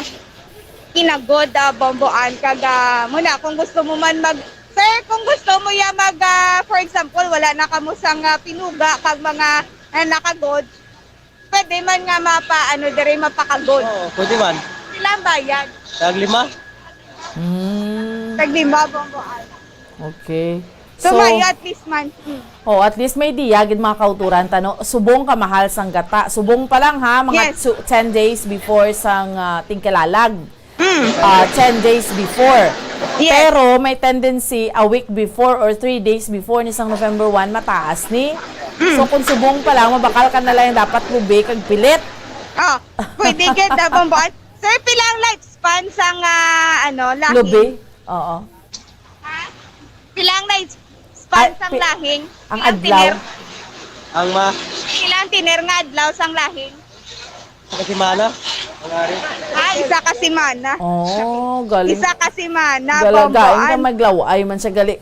kinagod, ah, Bomboan. Kag, ah, muna, kung gusto mo man mag-, sir, kung gusto mo ya mag, ah, for example, wala na kamo sang, ah, pinuga kag mga, ah, nakagod, pwede man nga mapa-, ano, diri, mapakagod. Oo, pwede man. Pila ang bayad? Tag lima. Mm. Tag lima, Bomboan. Okay. So, so, maayo at least man. Mm. Oh, at least may diya gid, mga kauturan, tano, subong ka mahal sang gata. Subong pa lang, ha, mga, yes, two, ten days before sang, ah, tingkalalag. Mm. Ah, ten days before. Yes. Pero may tendency a week before or three days before ni sang November one, mataas ni. Mm. So, kung subong pa lang, mabakal ka na lang dapat lubi kag pilit. Oh, pwede gid, ah, Bomboan. Sir, pila ang lifespan sang, ah, ano, lahing? Lubi? Oo. Ha? Pila ang lifespan sang lahing? Ay, pi-, ang adlaw? Pila ang tiner? Ang ma- Pila ang tiner nga adlaw sang lahing? Sa kasimana? Ang ari. Ah, isa ka simana. Oh, galing. Isa ka simana, Bomboan. Galagain ka, maglaway man siya gali.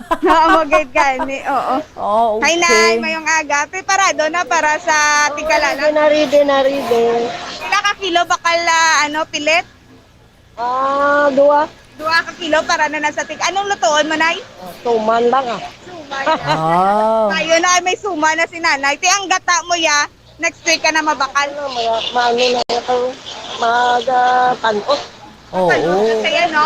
Oo, magid gani, oo. Oh, okay. Hi, Nay, mayong aga. Preparado na para sa tingkalalag? Ready na, ready na, ready. Pila ka kilo bakal, ah, ano, pilit? Ah, duha. Duha ka kilo para na nasa tig-, anong lutoon mo, Nay? Ah, suman lang, ah. Suman. Ah. Ayun na, may suman na si Nanay. Ti, ang gata mo, ya, next week ka na mabakal. Ano, ma-, maano na ito? Mag, ah, panot. Oo. Panot. Kaya, no?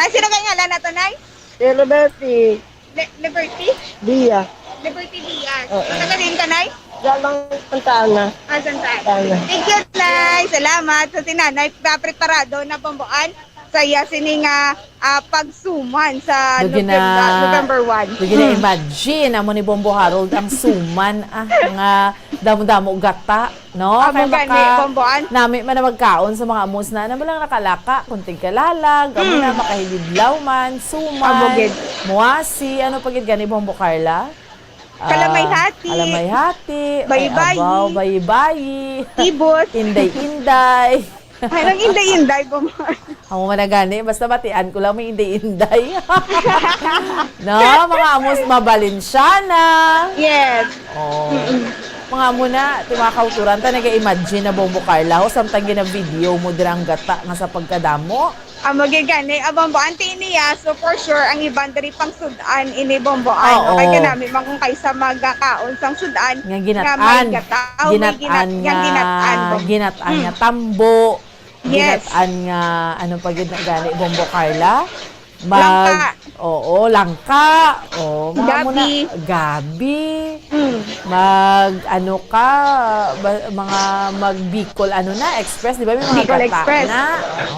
Nay, sino kay ngalan na to, Nay? Si Roberti. Le-, Liberty? Diaz. Liberty Diaz. Oo. Taga diin ka, Nay? Galang Santa Ana. Ah, Santa Ana. Santa Ana. Thank you, Nay. Salamat. So, si Nanay, preparado na, Bomboan. sa iya sini nga, ah, pagsuman sa Lagi November, na, November one. Lagi na Mm. imagine, amo ni Bombo Harold ang suman, ah, nga damo-damo gata, no? Amo Kay gani, maka-, Bomboan. nami man na magkaon sa mga amos na, na lang nakalaka, kunting kalalag, amo Mm. na makahilidlaw man, suman, Amo gid. muasi, ano pa gid gani, Bombo Carla? Ah, Kalamay hati. Kalamay hati. Ay, Bayi-bayi. abaw, bayi-bayi. Ibot. Inday-inday. Ay, ang inday-inday, Bombo. Amo man na gani, basta batian ko lang may inday-inday. No, mga amos mabalensyana. Yes. Oh. Mm-mm. Mga amo na, ti mga kauturan, ta naga-imagine na Bombo Carla, ho, samtang gina-video mo dira ang gata nga sa pagkadamo. Amo gid gani, ah, Bombo, anti niya, so for sure, ang iban diri pang sud-an ini, Bombo, ano, kay Oo. kanami man kung kaysa magakaon sang sud-an Nga nga may ginat-an. gata, o may Ginat-an ginat-, nga nga, ginat-an, Bombo. ginat-an nga Mm. tambo. Yes. Ginat-an nga, ano pa gid na gani, Bombo Carla? Mag-, Langka. oo, langka. Oh, mga amo na, Gabi. gabi. Mm. Mag, ano ka, ba, mga mag Bicol, ano na, Express, di ba? May mga Bicol gata Express. na.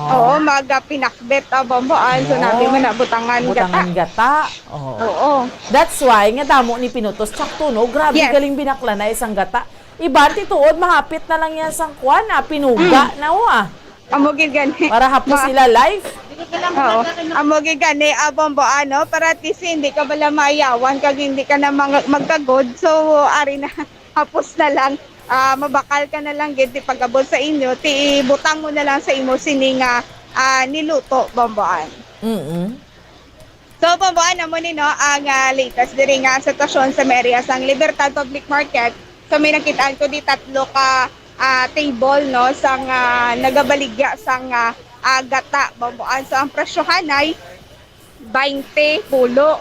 Oh. Oo, mag, ah, pinakbet, ah, Bomboan. So, Oo. nami man na butangan Butangan gata. gata. Oo. Oo. That's why, nga damo ni pinutos. Tsakto, no? Grabe Yes. galing binakla na isang gata. Iban, ti tuod, mahapit na lang yan sang kwan, ah, pinuga Mm. na, oh, ah. Amo gid gani. Para hapos Ma- sila life. Oo. Amo gid gani, ah, Bombo, ano, para at least hindi ka bala maayawan kag hindi ka na mang-, magkagod. So, ari na, hapos na lang. Ah, mabakal ka na lang gid, ti pag-abot sa inyo, ti ibutang mo na lang sa imo sini nga, ah, niluto, Bomboan. Mm-mm. So, Bomboan, amo ni, no, ang, ah, latest diri nga sitwasyon sa may area sang Libertad Public Market. So, may nakit-an ko di tatlo ka, ah, table, no, sang, ah, nagabaligya sang, ah, ah, gata, Bomboan. So, ang presyohanay, baynte pulo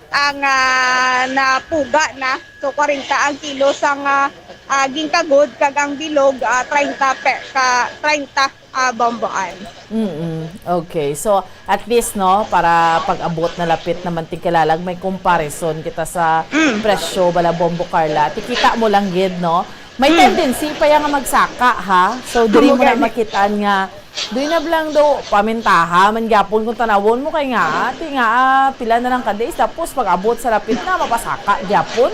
ang, ah, napuga na. So, kwarenta ang kilo sang, ah, ah, gingkagod, kag ang bilog, ah, treinta pe-, ka, treinta ah, Bomboan. Mm-mm. Okay. So, at least, no, para pag-abot na lapit naman ti kalalag, may comparison kita sa Mm. presyo, bala, Bombo Carla. Ti kita mo lang gid, no? May Mm. tendency pa yan nga magsaka, ha? So, diri Amo mo na gani. makit-an nga, doy na lang daw, pamintaha man gyapon kung tanawon mo kay nga, ti nga, ah, pila na lang ka days, tapos pag-abot sa lapit na, mapasaka gyapon.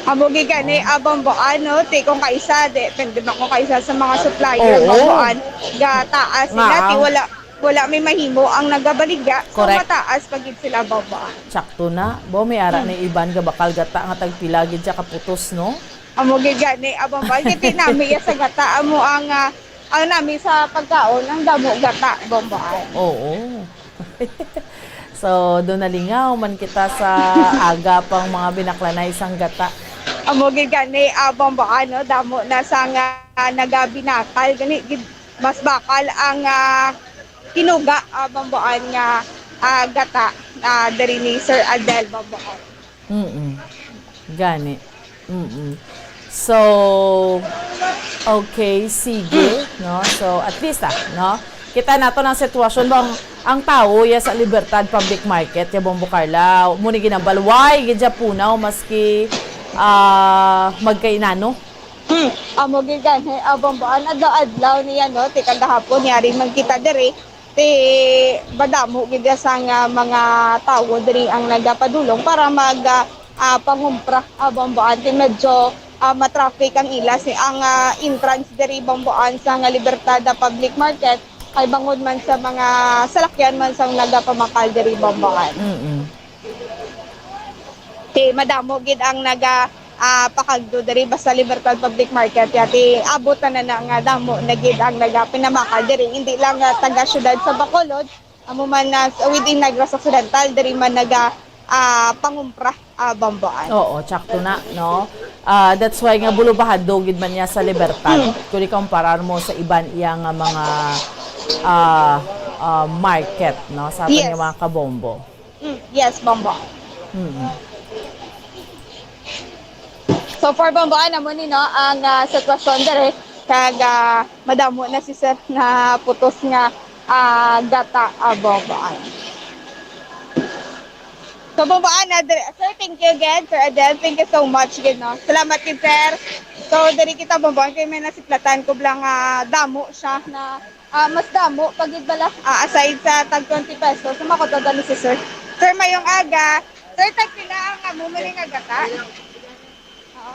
Amo gid gani, Oh. ah, Bomboan, no? Ti kung kaisa, depende man kung kaisa sa mga supplier, Oo. Bomboan. Gataas sila, Nga. ti wala, wala may mahimo ang nagabaligya, so Correct. mataas pa gid sila, Bomboan. Sakto na. Bo, may ara Hmm. na iban nga bakal gata nga tagpila gid siya kaputos, no? Amo gid gani, ah, Bomboan. Kay ti nami ya sa gata, amo ang, ah, ang nami sa pagkaon, ang damo gata, Bomboan. Oo. So, do nalingaw man kita sa aga pang mga binaklanay sang gata. Amo gid gani, ah, Bomboan, no? Damo na sang nagabinakal gani gid, mas bakal ang, ah, kinuga, ah, Bomboan, nga, ah, gata, ah, diri ni Sir Adel, Bomboan. Mm-mm. Gani. Mm-mm. So, okay, sige, Mm. no? So, at least, ah, no? Kita nato ang sitwasyon ba ang, ang tawo ya sa Libertad Public Market, ya Bombo Carla, mo ni ginabalway, gid siya punaw, maski, ah, magkainano. Hmm, amo gid gani, ah, Bomboan, adlaw-adlaw niya, no, ti kagahapon, yari man kita diri, ti madamo gid sang, ah, mga tawo diri ang nagapadulong para mag, ah, ah, pangumpra, ah, Bomboan, ti medyo, ah, matraffic ang ila si, ang, ah, entrance diri, Bomboan, sa nga Libertad, ah, Public Market, kay bangod man sa mga salakyan man sang nagapamakal diri, Bomboan. Mm-mm. Ti madamo gid ang naga, ah, pakagdo diri basta Libertad Public Market, ya ti abot na na nga damo na gid ang naga pinamakal diri, hindi lang nga taga siyudad sa Bacolod, amo man na sa, within Negros Occidental, diri man naga, ah, pangumpra, ah, Bomboan. Oo, tsakto na, no? Ah, that's why nga bulubahado gid man niya sa Libertad, Hmm. kung ikumparar mo sa iban iya nga mga, ah, ah, market, no? Sa aton Yes. nga mga kabombo. Mm, yes, Bombo. Mm. So far, Bombo, ano mo ni, no, ang, ah, sitwasyon dere, kag, ah, madamo na si sir na putos nga, ah, gata, ah, Bombo, ano. So, Bombo, ano, dire-, sir, thank you again, Sir Adel. Thank you so much, gid, no. Salamat gid, sir. So, diri kita, Bombo, kay may nasiplatan ko lang, ah, damo siya na Ah, mas damo pa gid bala. Ah, aside sa tag twenty pesos, sumakot na gani si sir. Sir, mayong aga. Sir, tagpila ang amo man nga gata? Oo.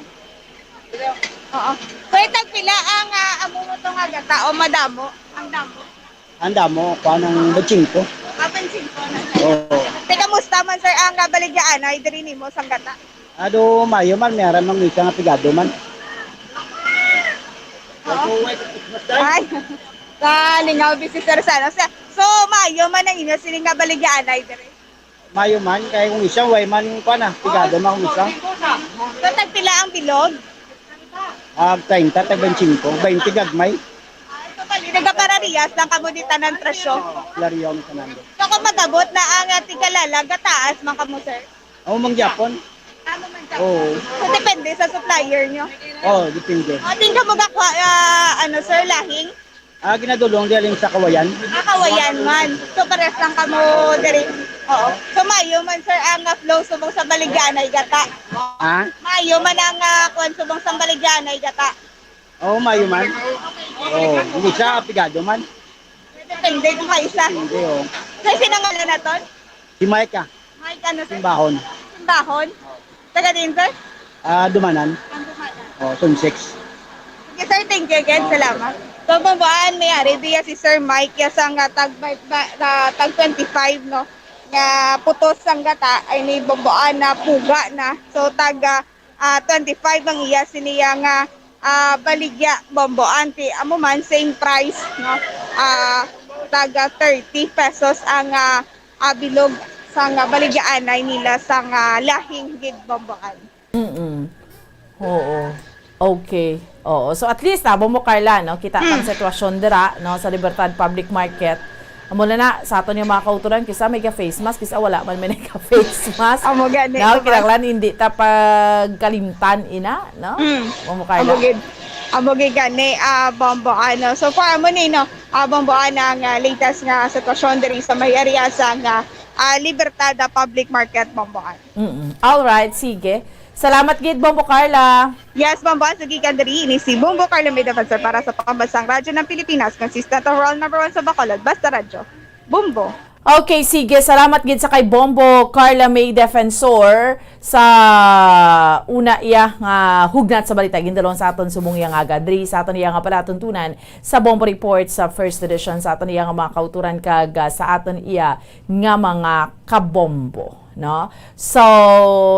Oo. Sir, tagpila ang, ah, amo mo to nga gata o madamo? Ang damo. Ang damo, kuan ang batsingko. Ah, batsingko na. Oo. Teka, musta man, sir, ang, ah, baligyaanay diri nimo sang gata? Ado, maayo man, may ara man isa nga pigado man. Oo. Ay, kalingaw, busy, sir, sana. Sa, so, maayo man ang inyo sini nga baligyaanay diri? Maayo man, kay kung isa, way man, kuan na, pigado man kung isa. So, tagpila ang bilog? Ah, treinta, tag twenty-five, twenty gagmay. Nagaparariyas lang kamo di tanan presyo. Lariyaw ni Fernando. So, kung magabot na ang, ah, tigkalalag, gataas man kamo, sir? Amo man gyapon. Tama man, sir. Oo. So, depende sa supplier nyo? Oo, depende. O, di ka mo gakuha, ah, ano, sir, lahing? Ah, ginadulong di aling sa Kawayan. Ah, Kawayan man. So, pares lang kamo diri. Oo. So, maayo man, sir, ang, ah, flow subong sa baligyaanay gata. Ha? Maayo man ang, ah, kuwan subong sa baligyaanay gata. Oo, maayo man. Oo, hindi siya pigado man. Depende kung kaisa. Hindi, oh. Sa sinangalan naton? Si Mike, ah. Mike, ano, sir? Simbahon. Simbahon? Taga din, sir? Ah, Dumanan. Ang Dumanan. Oh, Zone six. Sige, sir. Thank you again. Salamat. So, Bomboan, may ari diya si Sir Mike, ya sang, ah, tag, ba, ba, ah, tag twenty-five, no? Nga putos sang gata, ay ni Bomboan na puga na. So, tag, ah, ah, twenty-five ang iya siniya nga, ah, baligya, Bomboan. Ti, amo man, same price, no? Ah, tag, ah, thirty pesos ang, ah, ah, bilog sang, ah, baligyaanay nila sang, ah, lahing gid, Bomboan. Mm-mm. Oo. Okay. Oo. So, at least, ah, Bombo Carla, no, kita ang Mm. sitwasyon dira, no, sa Libertad Public Market. Amo na na, sa aton nga mga kautoran, kisa may ka-face mask, kisa wala man may ka-face mask. Amo gani, No, amo. kinahanglan hindi ta pagkalimtan, ina, no? Mm. Bombo Carla. Amo gid, amo gid gani, ah, Bombo, ano. So far, amo ni, no, ah, Bombo, ah, ang, ah, latest nga sitwasyon diri sa may area sa nga, ah, Libertad, ah, Public Market, Bombo, ah. Mm-mm. All right, sige. Salamat gid, Bombo Carla. Yes, Bombo, sa gikan diri, ini si Bombo Carla May Defensor para sa Pambansang Radyo ng Pilipinas, consistent overall number one sa Bacolod, basta radyo. Bombo. Okay, sige. Salamat gid sa kay Bombo Carla May Defensor sa una iya nga hugnat sa balita gindalon sa aton subong iya nga aga diri sa aton iya nga palatuntunan sa Bombo Report sa first edition sa aton iya nga mga kauturan kag, ah, sa aton iya nga mga kabombo, no? So,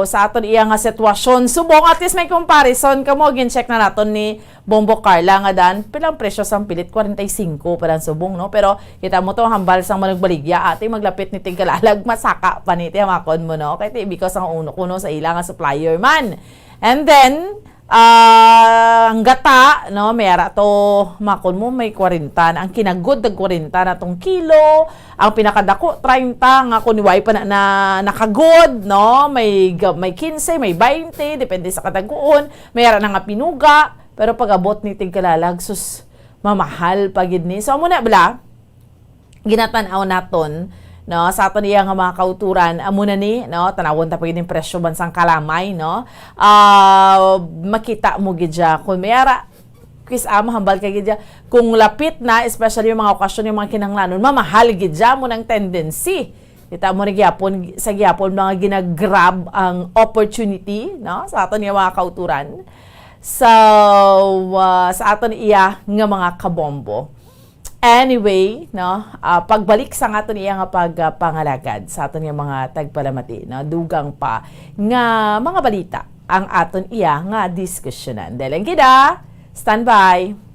sa aton iya nga sitwasyon, subong at least may comparison kamo, gin-check na naton ni Bombo Carla nga dan, pilang presyo sang pilit, kwarenta y singko pa lang subong, no? Pero kita mo to, hambal sang manugbaligya, ate, maglapit ni tigkalalag, masaka pa ni, ti, hamakon mo, no? Kay ti, because ang uno kuno sa ila nga supplier man. And then, ah, ang gata, no, may ara to, makon mo, may kwarenta na. Ang kinagod, tag kwarenta na tong kilo. Ang pinakadako, treinta, nga kung way pa na, na nakagod, no? May, ga- may quince, may bainte, depende sa kadaguon. May ara na nga pinuga. Pero pag-abot ni tigkalalag, sus, mamahal pa gid ni. So, amo na, bala? Ginatan-aw naton, no, sa aton iya nga mga kauturan, amo na ni, no, tanawon ta pa gid yung presyo bansang kalamay, no. Ah, makita mo gid siya kung may ara, kis-a, mahambal ka gid siya. Kung lapit na, especially yung mga okasyon, yung mga kinahanglanon, mamahal gid siya mo ng tendency. Kita mo ni gihapon, sa gihapon mga ginagrab ang opportunity, no, sa aton iya mga kauturan. So, ah, sa aton iya nga mga kabombo. Anyway, no, ah, pagbalik sa aton iya nga pagpangalagad sa aton nga mga tagpalamati, no, dugang pa nga mga balita ang aton iya nga diskusyonan. Dahil lang gid, ah, standby.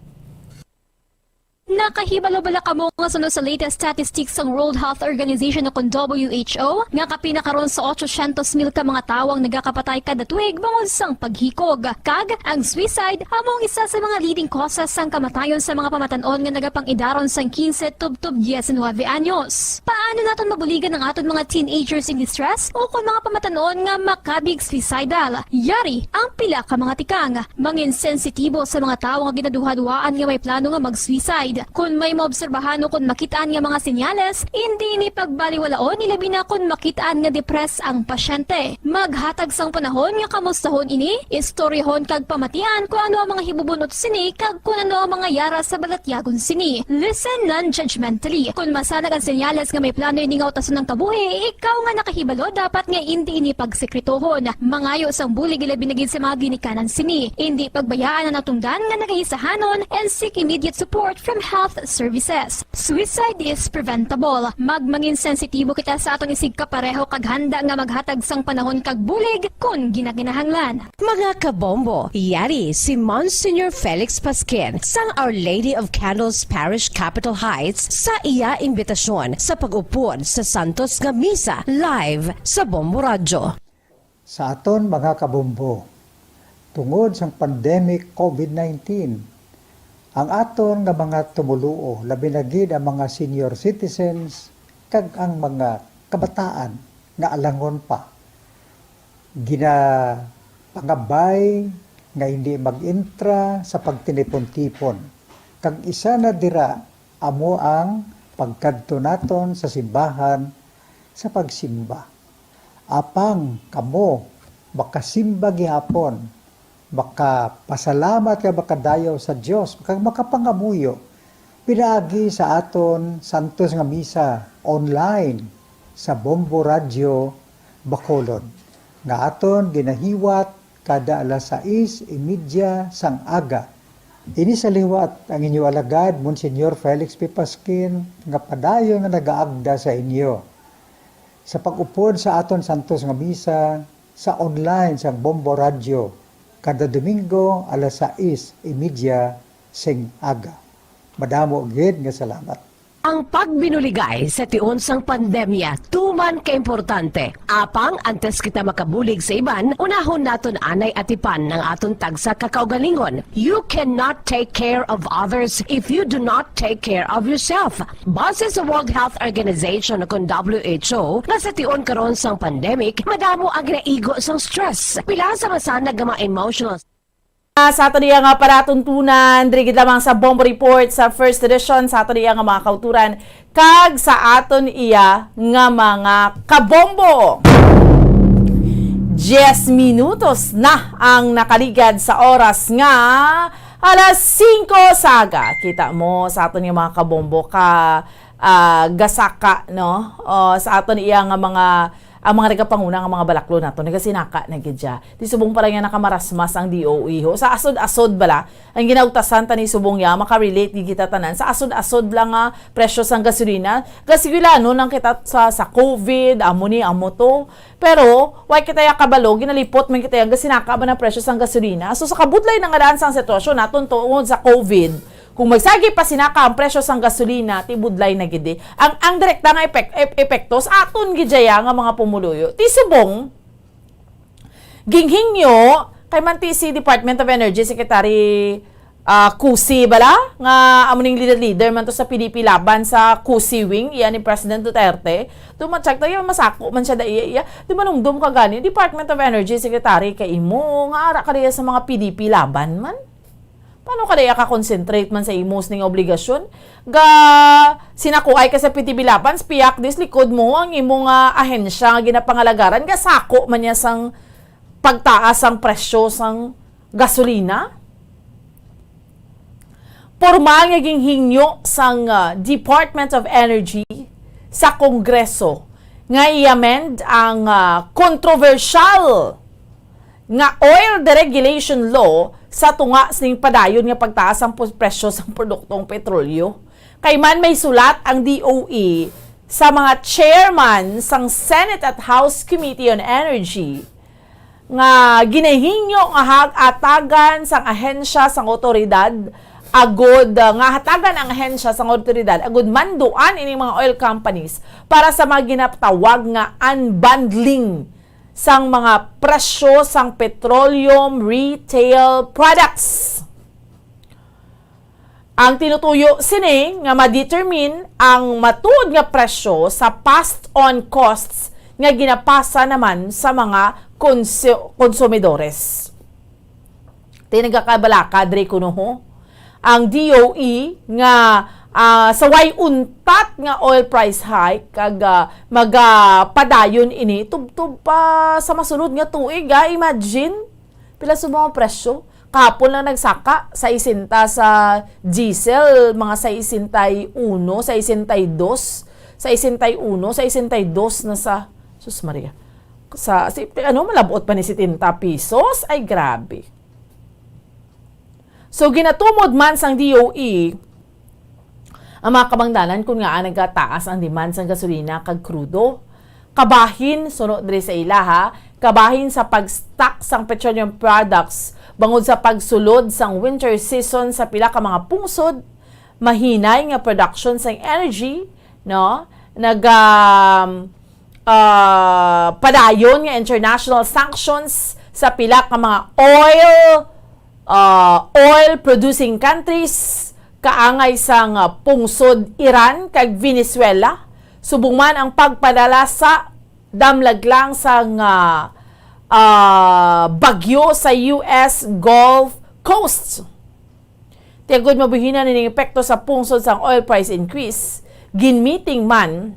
Nakahibalo bala kamo nga suno sa latest statistics sang World Health Organization o kon W H O nga kapin na karon sa otsosyentos mil ka mga tawo ang nagakapatay kada tuig bangod sang paghikog? Kag ang suicide amo ang isa sa mga leading causes sang kamatayon sa mga pamatan-on nga nagapangidaron sang quince tubtob diecinuebe anyos. Paano naton mabuligan ang aton mga teenagers in distress o kon mga pamatan-on nga makabig suicidal? Yari ang pila ka mga tikang. Mangin sensitibo sa mga tawo nga ginaduhaduhaan nga may plano nga mag-suicide. Kon may maobserbahan o kon makit-an nga mga senyales, indi ini pagbaliwalaon, ilabi na kon makit-an nga depressed ang pasyente. Maghatag sang panahon nga kamustahon ini, istoryahon kag pamatian kon ano ang mga hibubun-ot sini kag kon ano ang mga yara sa balatyagon sini. Listen non-judgmentally. Kon masanag ang senyales nga may plano ini nga utason ang kabuhi, ikaw nga nakahibalo dapat nga indi ini pagsekretohon. Mangayo sang bulig, ilabi na gid sa mga ginikanan sini. Indi pagbayaan ang natungdan nga nagaisahanon and seek immediate support from health services. Suicide is preventable. Magmangin sensitibo kita sa aton isigkapareho kag handa nga maghatag sang panahon kag bulig kon ginakinahanglan. Mga kabombo, yari si Monsignor Felix Pasquin sang Our Lady of Candles Parish, Capitol Heights, sa iya imbitasyon sa pag-upod sa santos nga misa live sa Bombo Radyo. Sa aton mga kabombo, tungod sang pandemic COVID nineteen, ang aton nga mga tumoluo, labi na gid ang mga senior citizens kag ang mga kabataan nga alangon pa, ginapangabay nga hindi mag-entra sa pagtinipon-tipon, kag isa na dira amo ang pagkadto naton sa simbahan sa pagsimba. Apang kamo makasimba gihapon, makapasalamat kag makadayaw sa Dios, kag makapangamuyo pinaagi sa aton santos nga misa online sa Bombo Radyo Bacolod, nga aton ginahiwat kada alas sais y media sang aga. Ini sa liwat ang inyo alagad, Monsignor Felix P. Pasquin, nga padayon nga nagaagda sa inyo sa pag-upod sa aton santos nga misa sa online sang Bombo Radyo kada Domingo alas sais y media sing aga. Madamo gid nga salamat. Ang pagbinuligay sa tion sang pandemya tuman kaimportante. Apang antes kita makabulig sa iban, unahon naton anay atipan ang aton tagsa ka kaugalingon. You cannot take care of others if you do not take care of yourself. Base sa World Health Organization o kon W H O, nga sa tion karon sang pandemic, madamo ang ginaigo sang stress. Pila sa masanag nga mga emotional Ah, sa aton iya nga palatuntunan, diri gid lamang sa Bombo Report sa first edition, sa aton iya nga mga kauturan, kag sa aton iya nga mga kabombo. Diyes minutos na ang nakaligad sa oras nga alas singko sa aga. Kita mo sa aton iya mga kabombo ka, ah, gasaka, no? O, sa aton iya nga mga, ang mga nagapanguna nga mga balaklon nato, nagasinaka na gid siya. Ti subong pa lang nga nakamarasmas ang D O E ho. Sa asod-asod bala, ang ginautasan ta ni subong ya, makarelate gid kita tanan. Sa asod-asod lang nga presyo sang gasolina, gasigilano nang kita sa, sa COVID, amo ni, amo to. Pero, way kita ya kabalo, ginalipot man kita ya, gasinaka ba ang presyo sang gasolina. So, sa kabudlay na nga daan sang sitwasyon naton tungod sa COVID, kung magsagi pa sinaka ang presyo sang gasolina, ti budlay na gid eh. Ang, ang direkta nga epek-, ep-, epekto sa aton gid ya nga mga pumuluyo. Ti subong, ginhingyo kay man ti si Department of Energy Secretary, ah, Cusi bala, nga amo ning leader-leader man to sa P D P laban sa Cusi wing, iya ni President Duterte. Tumatsak tayo, masako man siya da iya, iya. Di manumdum ka gani, Department of Energy Secretary kay imo, nga ara ka diya sa mga P D P laban man. Paano ka diya ka-concentrate man sa imo sining obligasyon? Ga, sinakuay ka sa P D P laban, spiyak dis likod mo ang imo nga ahensya nga ginapangalagaran, gasako man niya sang pagtaas ang presyo sang gasolina? Pormal nga ginhingyo sang, ah, Department of Energy sa Kongreso nga i-amend ang, ah, kontrobersyal nga oil deregulation law sa tunga sining padayon nga pagtaas ang pu-, presyo sang produktong petrolyo. Kay man may sulat ang D O E sa mga chairman sang Senate at House Committee on Energy nga ginahingyo nga hag-, hatagan sang ahensya sang awtoridad agud, ah, nga hatagan ang ahensya sang awtoridad agud manduan ining mga oil companies para sa mga ginatawag nga unbundling sang mga presyo sang petroleum retail products. Ang tinutuyo sini nga ma-determine ang matuod nga presyo sa passed-on costs nga ginapasa naman sa mga konsu-, konsumidores. Ti nagakabalaka diri kuno ho. ang D O E nga, ah, sa way untat nga oil price hike kag, ah, magapadayon ini tubtob pa sa masunod nga tuig, ah. Imagine, pila subong ang presyo? Kahapon lang nagsaka, sesenta sa diesel, mga sesenta y uno, sesenta y dos, sesenta y uno, sesenta y dos na sa, sus Maria. Sa, si, ano, malabot pa ni setenta pesos? Ay, grabe. So, ginatumod man sang D O E ang mga kabangdanan kon ngaa nagataas ang demand sang gasolina kag krudo. Kabahin, suno diri sa ila, ha, kabahin sa pag-stock sang petroleum products bangod sa pagsulod sang winter season sa pila ka mga pungsod, mahinay nga production sang energy, no? Nag, um, ah, padayon nga international sanctions sa pila ka mga oil, ah, oil producing countries, kaangay sang, ah, pungsod Iran kag Venezuela, subong man ang pagpadala sa damlag lang sang, ah, ah, bagyo sa U S Gulf Coast. Ti agod mabuhinan ining epekto sa pungsod sang oil price increase, ginmiting man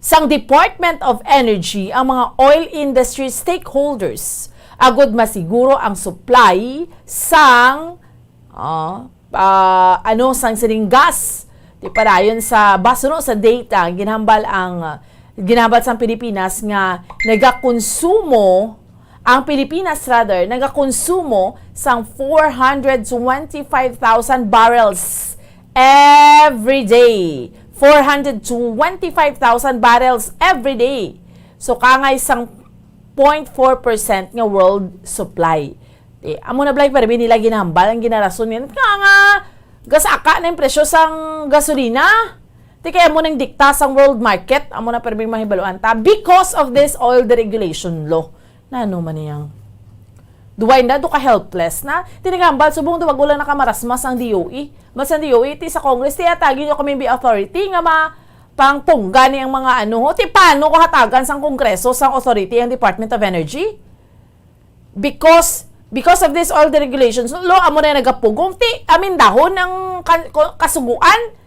sang Department of Energy ang mga oil industry stakeholders agod masiguro ang supply sang, ah, ah, ano, sang sining gas. Ti padayon sa basuno sa data, ginhambal ang, ah, ginhambal sang Pilipinas nga nagakonsumo ang Pilipinas, rather, nagakonsumo sang four hundred twenty-five thousand barrels every day. Four hundred twenty-five thousand barrels every day. So, kangay sang point four percent nga world supply. Eh, amo na balay pa rin nila ginahambal ang ginarason niyan. Nga nga, gasaka na yung presyo sang gasolina. Ti kaya mo nang dikta sang world market, amo na perming mahibaluan ta because of this oil deregulation law. Nano man niyang duway na, do ka helpless na. Tinigambal, subong do wag lang nakamarasmas ang D O E. Mas ang D O E, ti sa Congress, ti atagin nyo kami bi authority nga ma pangtungga ni ang mga ano, ho. Ti paano ko hatagan sang Kongreso sang authority ang Department of Energy? Because, because of this oil deregulation law, amo na yung nagapugong, ti amendahon ang kan-, ko-, kasuguan.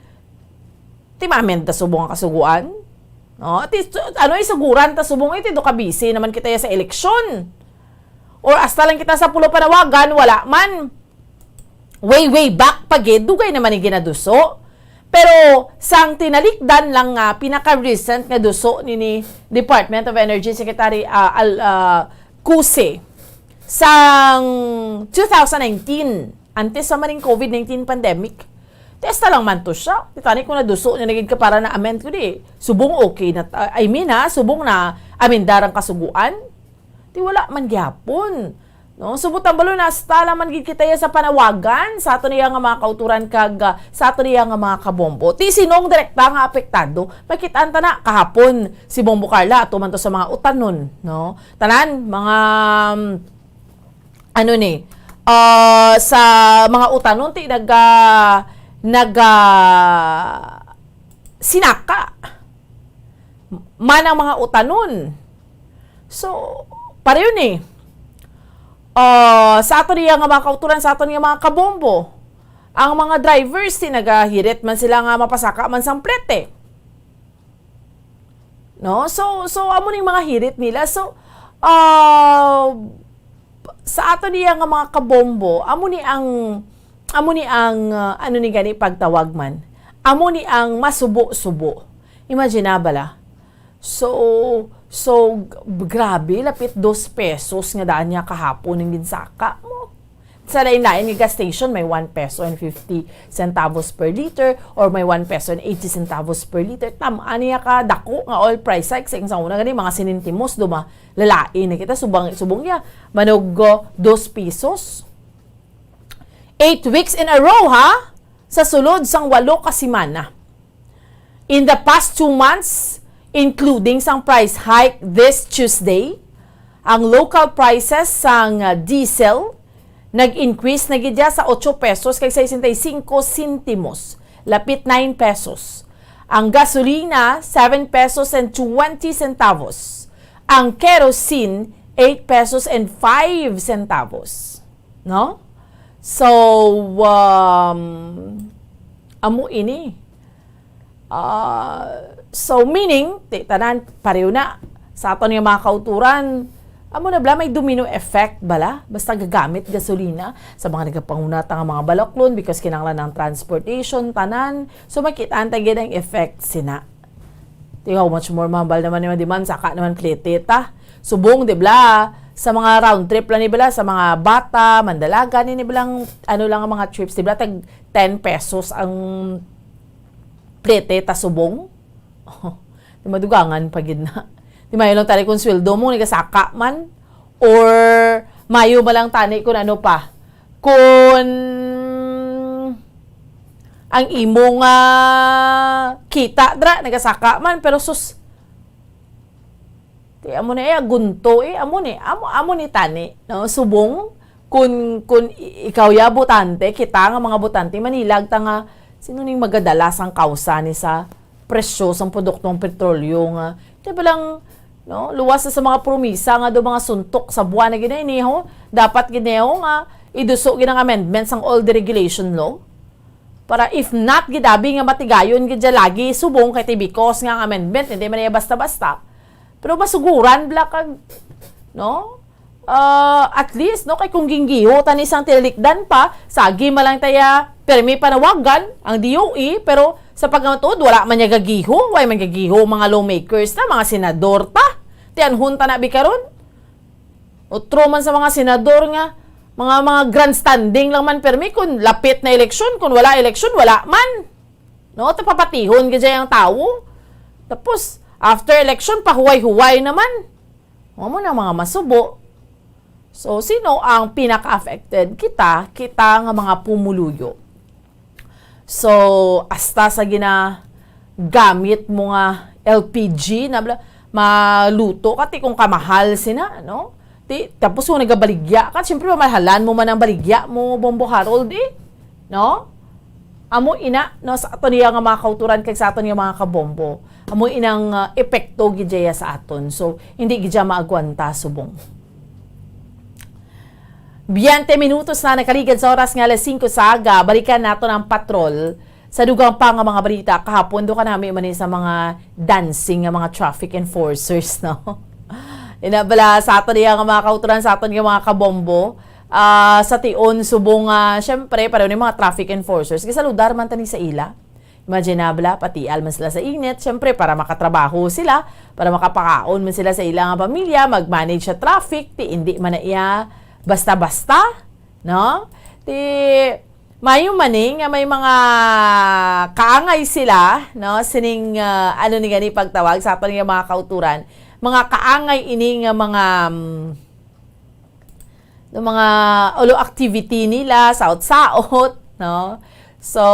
Ti ma-amend ta subong ang kasuguan. No? Ti, ano, isuguran ta subong, eh, ti do ka busy naman kita ya sa eleksyon. Or hasta lang kita sa pulo panawagan, wala man. Way, way back pa gid, dugay naman ni ginaduso. Pero sang tinalikdan lang nga pinaka-recent nga duso ni, ni Department of Energy Secretary, ah, Al-, ah, Cuse, sang two thousand nineteen, antes sa maning COVID nineteen pandemic, testa lang man to siya. Titani ko na duso niya naging kapara na amend ko di. Subong okay na, ah, I mean ha, subong na amendar ang kasuguan. Ti wala man gyapon. No? Subot ang balon, hasta lang man gid kita ya sa panawagan sa ato niya nga mga kauturan kag, ah, sa ato niya nga mga kabombo. Ti sinong direkta nga apektado? Makitaan ta na kahapon si Bombo Carla ato man to sa mga utanon, no? Tanan, mga, um, ano ni, ah, sa mga utanon, ti naga, naga, sinaka man ang mga utanon. So, pareho ni, ah, sa ato niya nga mga kauturan, sa ato niya mga kabombo, ang mga drivers, ti nagahirit man sila nga mapasaka man sang plete. No? So, so, amo ning mga hirit nila. So, ah, sa ato niya nga mga kabombo, amo ni ang, amo ni ang, ah, ano ni gani pagtawag man? Amo ni ang masubo-subo. Imagine na bala. So, so, g-, grabe, lapit dos pesos nga daan niya kahapon ang ginsaka mo. Sa lain-lain nga gas station, may one peso and fifty centavos per liter or may one peso and eighty centavos per liter. Tam-, ani ya ka dako nga oil price hike sa, sa una gani, mga sinintimos, duma, lalain na kita, subang, subong ya, manog, uh, dos pesos. Eight weeks in a row, ha? Sa sulod sang walo ka semana. In the past two months, including sang price hike this Tuesday, ang local prices sang, ah, diesel nag-increase na gid ya sa ocho pesos kag sesenta y cinco sentimos, lapit nine pesos. Ang gasolina, seven pesos and twenty centavos. Ang kerosene, eight pesos and five centavos. No? So, um, amo ini. Ah, so, meaning, ti, tanan, pareho na. Sa aton nga mga kauturan, amo na bala, may domino effect bala. Basta gagamit gasolina sa mga nagapangunata nga mga baloklon because kinahanglan ng transportation, tanan. So, makita ta gid ang effect sina. Ti, how much more mahambal naman ni Madiman, saka naman plete ta. Subong, di bala, sa mga round trip lang ni bala, sa mga Bata, Mandalaga, ni, ni balang, ano lang ang mga trips, di bala, tag ten pesos ang plete ta subong. Di madugangan pa gid na. Di mayo lang tani kung sweldo mo, nagasaka man. Or mayo ba lang tani kung ano pa. Kung ang imo nga kita, dra, nagasaka man, pero sus, ti, amo na iya, gunto, eh, amo ni, amo, amo ni tani, no? Subong, kun, kun i-, ikaw ya botante, kita nga mga botante, manilag ta nga, sino ning magadala sang kausa ni sa presyo sang produktong petrolyo nga, ti, balang, no? Luwas na sa mga promisa nga do mga suntok sa buwan na gid na ini, ho? Dapat gid na, ho, nga iduso gid ang amendment sang all deregulation law. Para if not gid abi nga matigayon gid siya lagi subong kay ti because nga ang amendment hindi man iya basta-basta. Pero masuguran bala kag, no? Ah, at least, no, kay kung ginggiho tani sang tinalikdan pa, sagi man lang taya permi panawagan ang D O E, pero sa pagkatuod, wala man niya gagiho, way man gagiho mga lawmakers ta, mga senador ta. Ti anhon ta na bi karon. Utro man sa mga senador nga, mga, mga grandstanding lang man permi, kung lapit na eleksyon, kung wala eleksyon, wala man. No? Tapapatihon gid ang tawo. Tapos, after election, pahuway-huway naman. Amo na mga masubo. So, sino ang pinaka-affected? Kita, kita nga mga pumuluyo. So, hasta sa ginagamit mo nga L P G, na bla-, maluto ka, ti kung kamahal sina, no? Ti, tapos kung nagabaligya ka, siyempre, mamalhalan mo man ang baligya mo, Bombo Harold, eh. No? Amo ina, no, sa aton iya nga mga kauturan kag sa aton nga mga kabombo. Amo inang, ah, epekto gid iya sa aton. So, hindi gid iya maagwanta subong. Biyente minutos na nakaligad sa oras nga alas singko sa aga. Balikan naton ang patrol. Sa dugang pa nga mga balita, kahapon do kanami man ni sa mga dancing nga mga traffic enforcers, no? Ina bala, sa aton iya nga mga kauturan, sa aton nga mga kabombo, ah, sa tion subong nga, syempre, pareho ni mga traffic enforcers, gisaludar man tani sa ila. Imagine na bala, patial man sila sa init, syempre, para makatrabaho sila, para makapakaon man sila sa ila nga pamilya, mag-manage sa traffic, ti hindi man na iya basta-basta, no? Ti mayo man ni nga may mga kaangay sila, no? Sining, ah, ano ni gani pagtawag sa aton nga mga kauturan, mga kaangay ini nga mga, mm, no, mga ulo activity nila, saot-saot, no? So,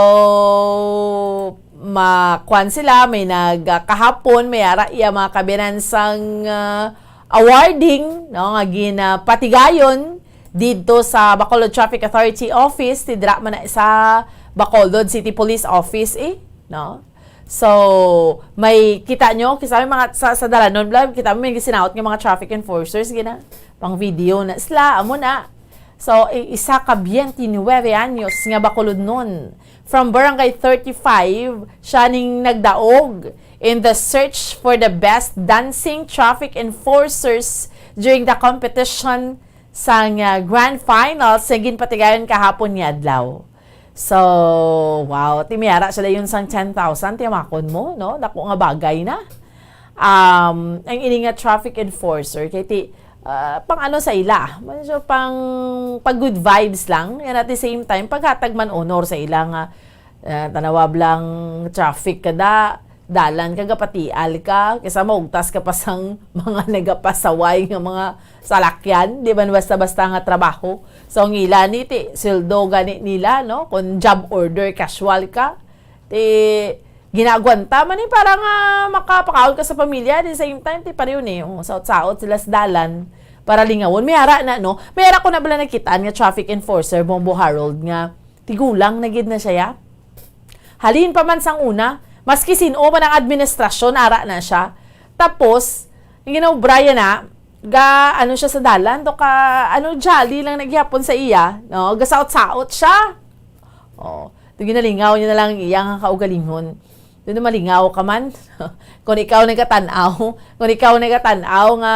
ma-, kwan sila, may nag-, ah, kahapon, may ara iya mga kabinansang, ah, awarding, no, nga ginapatigayon didto sa Bacolod Traffic Authority Office, ti dira man na sa Bacolod City Police Office, eh, no? So, may kita nyo, kita may mga sa, sa dalanon, bla, kita mo may gisinaot nga mga traffic enforcers, gina, pang video na sila, amo na. So, i-, isa ka biyente nuwebe anyos nga bakulodnon from Barangay thirty-five, siya ning nagdaog in the search for the best dancing traffic enforcers during the competition sang, ah, grand finals nga ginpatigayon kahapon nga adlaw. So, wow, ti may ara sila yun sang ten thousand, tiyamakon mo, no? Dako nga bagay na. Um, ang ini nga traffic enforcer, kay ti, ah, pang ano sa ila, man siya pang pag good vibes lang, and at the same time, paghatag man honor sa ila nga, ah, tanawab lang traffic kada dalan ka, gapatial ka, kaysa maugtas ka pa sang mga nagapasaway nga mga salakyan, di man basta-basta nga trabaho. So, ang ila ni ti, sweldo gani nila, no? Kung job order, casual ka, ti, ginagwanta man ni para nga makapakaon ka sa pamilya, at the same time, ti, pareho ni, oh, saot-saot sila sa dalan para lingawon. May ara na, no? May ara ko na bala nakitaan nga traffic enforcer, Bombo Harold, nga tigulang na gid na siya, ya. Halin pa man sang una, maski sin-o man ang administrasyon, ara na siya. Tapos, ang ginaobraya na, ga, ano siya sa dalan, to ka, ano, jolly lang na gihapon sa iya, no? Gasaot-saot siya. Oh, to ginalingaw niya na lang ang iya nga kaugalingon. Doon na malingaw ka man. Kung ikaw nagkatan-aw, kung ikaw nagkatan-aw nga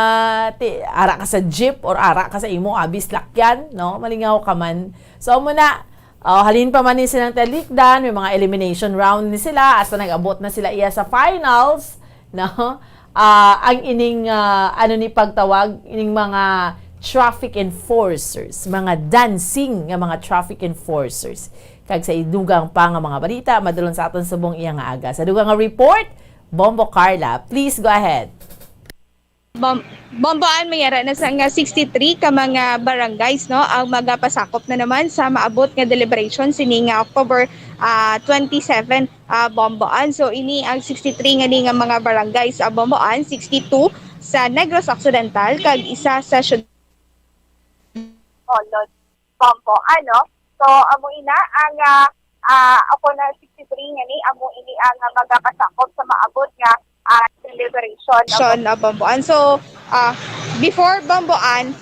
ti, ara ka sa jeep or ara ka sa imo abi salakyan, no? Malingaw ka man. So, amo na, oh, halin pa man ni silang talikdan, may mga elimination round ni sila, hasta nag-abot na sila iya sa finals, no? Ah, ang ining, ah, ano ni pagtawag, ining mga traffic enforcers, mga dancing nga mga traffic enforcers. Kag sa idugang pa nga mga balita, madulon sa aton subong iya nga aga. Sa dugang nga report, Bombo Carla, please go ahead. Bom-, Bomboan, may ara na sa nga sixty-three ka mga barangays, no, ang magapasakop na naman sa maabot nga deliberation sini nga October, ah, twenty-seven, ah, Bomboan. So, ini ang sixty-three nga ni nga mga barangays, ah, Bomboan, sixty-two sa Negros Occidental, kag isa sa syudad Bacolod, Bomboan, no? So, amo ina ang, ah, ah, ako na sixty-three nga ni, amo ini ang, ah, magapasakop sa maabot nga, ah, deliberation, no? Sean, ah, Bomboan. So, ah, before Bomboan,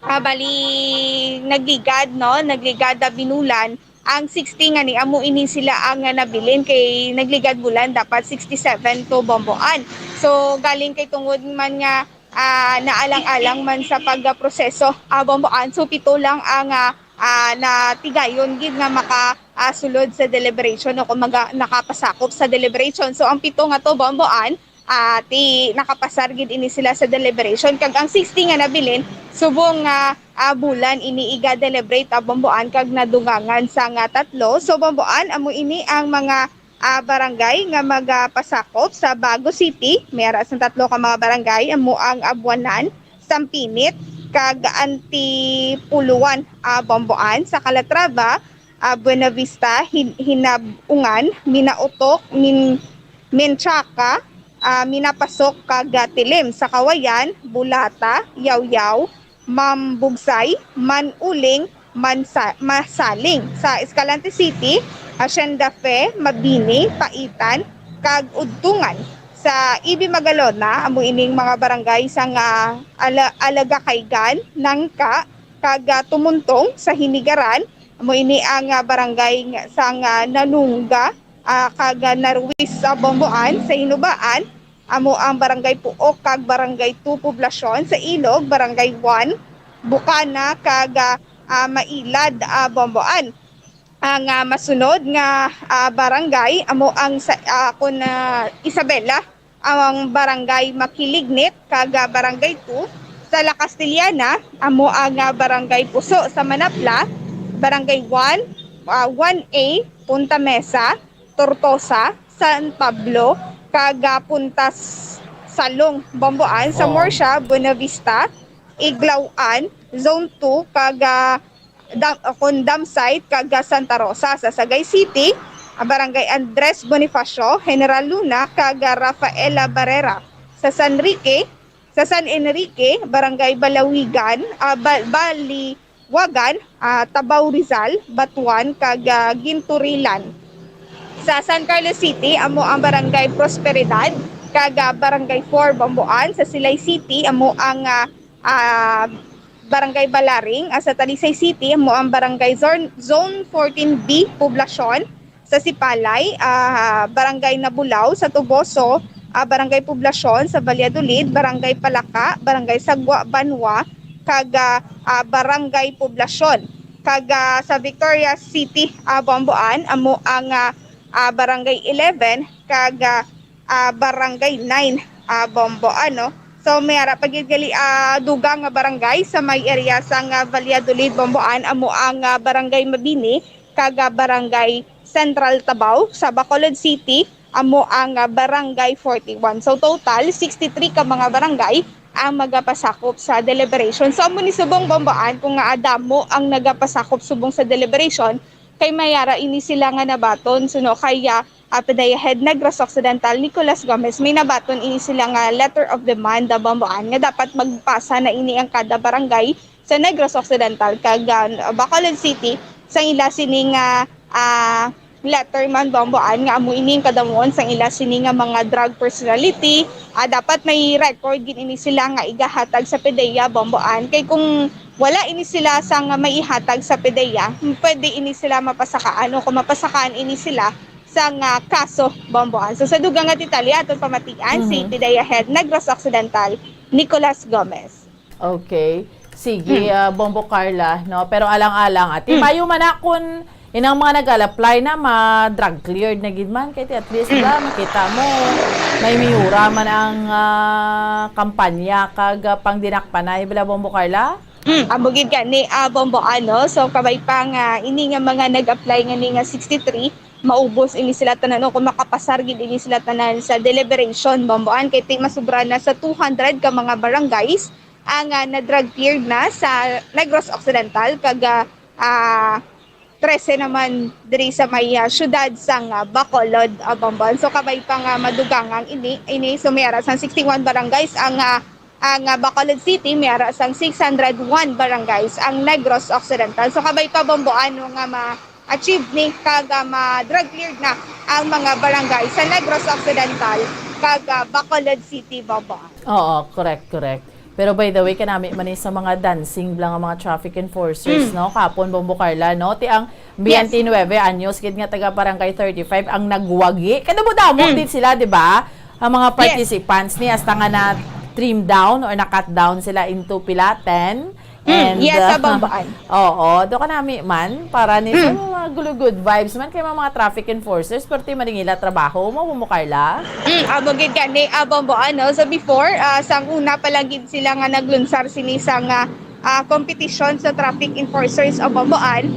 ah, bali, nagligad, no? Nagligad, ah, Binulan. Ang sixty nga ni, amo ini sila ang, ah, nabilin kay nagligad Bulan, dapat sixty-seven to Bomboan. So, galing kay tungod man nga, ah, naalang-alang man sa pagproseso, ah, Bomboan. So, pito lang ang, ah, ah, natigayon gid nga maka, ah, sulod sa deliberation o kung maga-, nakapasakop sa deliberation. So, ang pito nga to, Bomboan, ah, ti, nakapasar gid ini sila sa deliberation. Kag ang sixty nga nabilin, subong nga, ah, Bulan ini iga-deliberate, ah, Bomboan, kag nadugangan sa nga tatlo. So, Bomboan, amo ini ang mga, ah, barangay nga magapasakop sa Bago City. May ara sang tatlo ka mga barangay, amo ang Abuanan, Sampinit, kag Antipuluan, ah, Bomboan. Sa Calatrava, ah, Buenavista, Hin-, Hinabungan, Minautok, Min-, Menchaca, ah, Minapasok, kag, ah, Tilim. Sa Cauayan, Bulata, Yauyao, Mambugsay, Manuling, Mansa-, Masaling. Sa Escalante City, Hacienda Fe, Mabini, Paitan, kag Udtungan. Sa Ibi Magalona, amo ining mga barangay sang, ah, Ala-, Alagacaygan, Nangka, kag, ah, Tumuntong. Sa Hinigaran, amo ini ang, ah, barangay nga, sang, ah, Nanunga, ah, kag, ah, Naruis, ah, Bomboan. Sa Hinubaan, amo ang Barangay Puok kag Barangay two Poblacion. Sa Ilog, Barangay one, Bukana, kag, ah, ah, Mailad, ah, Bomboan. Ang, ah, masunod nga, ah, barangay amo ang sa, ah, kun, ah, Isabela, ang Barangay Makilignit, kag, ah, Barangay two. Sa La Castellana, amo ang, ah, Barangay Puso. Sa Manapla, Barangay one, ah, one A, Punta Mesa, Tortosa, San Pablo, kag, ah, Punta S-, Salong, Bomboan. Sa Oo. Murcia, Buenavista, Iglaw-an, Zone two, kag, ah, Dam-, ah, kun Dam Site, kag, ah, Santa Rosa. Sa Sagay City, ah, Barangay Andres Bonifacio, General Luna, kag, ah, Rafaela Barrera. Sa San Enrique, sa San Enrique, Barangay Balawigan, ah, Ba-, Baliwagan, ah, Tabaw Rizal, Batuan, kag, ah, Ginturilan. Sa San Carlos City, amo ang Barangay Prosperidad, kag, ah, Barangay four Bomboan. Sa Silay City, amo ang, ah, ah, Barangay Balaring. Ah, sa Talisay City, amo ang Barangay Zor-, Zone fourteen B, Poblacion. Sa Sipalay, ah, Barangay Nabulao. Sa Toboso, ah, Barangay Poblacion. Sa Valladolid, Barangay Palaka, Barangay Sagwa, Banwa, kag, ah, ah, Barangay Poblacion. Kag, ah, sa Victoria City, ah, Bomboan, amo ang, ah, ah, Barangay eleven, kag, ah, ah, Barangay nine, ah, Bomboan, no? So, may ara pa gid gali, ah, dugang nga barangay sa may area sang, ah, Valladolid, Bomboan, amo ang, ah, Barangay Mabini, kag, ah, Barangay Central Tabaw. Sa Bacolod City, amo ang, ah, Barangay forty-one. So, total, sixty-three ka mga barangay ang magapasakop sa deliberation. So, amo ni subong, Bomboan, kung nga damo ang nagapasakop subong sa deliberation, kay may ara ini sila nga nabaton. So, no, kaya, ah, P D E A Head Negros Occidental, Nicolas Gomez, may nabaton ini sila nga letter of demand, ah, Bomboan, nga dapat magpasa na ini ang kada barangay sa Negros Occidental kag, ah, Bacolod City sa ila sini nga, ah, letter man, Bombo Ann, nga amo ini ang kadamuon sang ila sini nga mga drug personality, ah, dapat may record gid ini sila nga igahatag sa PDEA, Bombo Ann. Kay kung wala ini sila sang may ihatag sa PDEA, pwede ini sila mapasakaan o kung mapasakaan ini sila sang, ah, kaso, Bombo Ann. So, sa dugang nga detalye, aton pamatian si Mhm. PDEA Head Negros Occidental, Nicolas Gomez. Okay. Sige, Mm. ah, Bombo Carla, no? Pero alang-alang, ati, Mm. mayo man na kung inang mga nag-apply na, ma-drug cleared na gid man. Kay ti at least, Mm. ba, makita mo, may miyura man ang, ah, kampanya kag, ah, pangdinakpanay, bala, Bombo Carla? Mm, amo gid gani, ah, Bombo Ann, no? So, kabay pa nga, ini nga mga nag-apply nga ni nga sixty-three, maubos ini sila tanan, o kung makapasar gid ini sila tanan sa deliberation, Bombo Ann, kay ti masubra na sa two hundred ka mga barangays ang, ah, na-drug cleared na sa Negros Occidental, kag, ah, ah, trese naman diri sa may, ah, siyudad sang, ah, Bacolod, ah, Bombo Ann. So, kabay pa nga madugangan ini, ini, so may ara sang sixty-one barangays ang, ah, ang, ah, Bacolod City, may ara sang six hundred one barangays ang Negros Occidental. So, kabay pa, Bombo Ann, nga ma-achieve ni kag, ah, ma-drug cleared na ang mga barangay sa Negros Occidental kag, ah, Bacolod City, Bombo Ann. Oo, correct, correct. Pero by the way, kanami man ni sa mga dancing bala nga mga traffic enforcers, Mm. no? Kapon, Bombo Carla, no? Ti ang Yes. twenty-nine anyos gid nga taga Barangay thirty-five ang nagwagi. Kadamo-damo Mm. din sila, di ba? Ang mga Yes. participants ni hasta nga na trim down or na-cut down sila into pila, ten? Mm, And, yes, uh, sa Bombo Ann. Oo, do kanami man, para ni sa Mm. mga gulo good vibes man kay mga, mga traffic enforcers, perti man ang ila trabaho mo, Bombo Carla. Mm, amo gid gani, ah, Bombo Ann, no? So before, ah, sang una pa lang gid sila nga naglunsar sini sang, ah, ah, competition sa traffic enforcers, ah, Bombo Ann.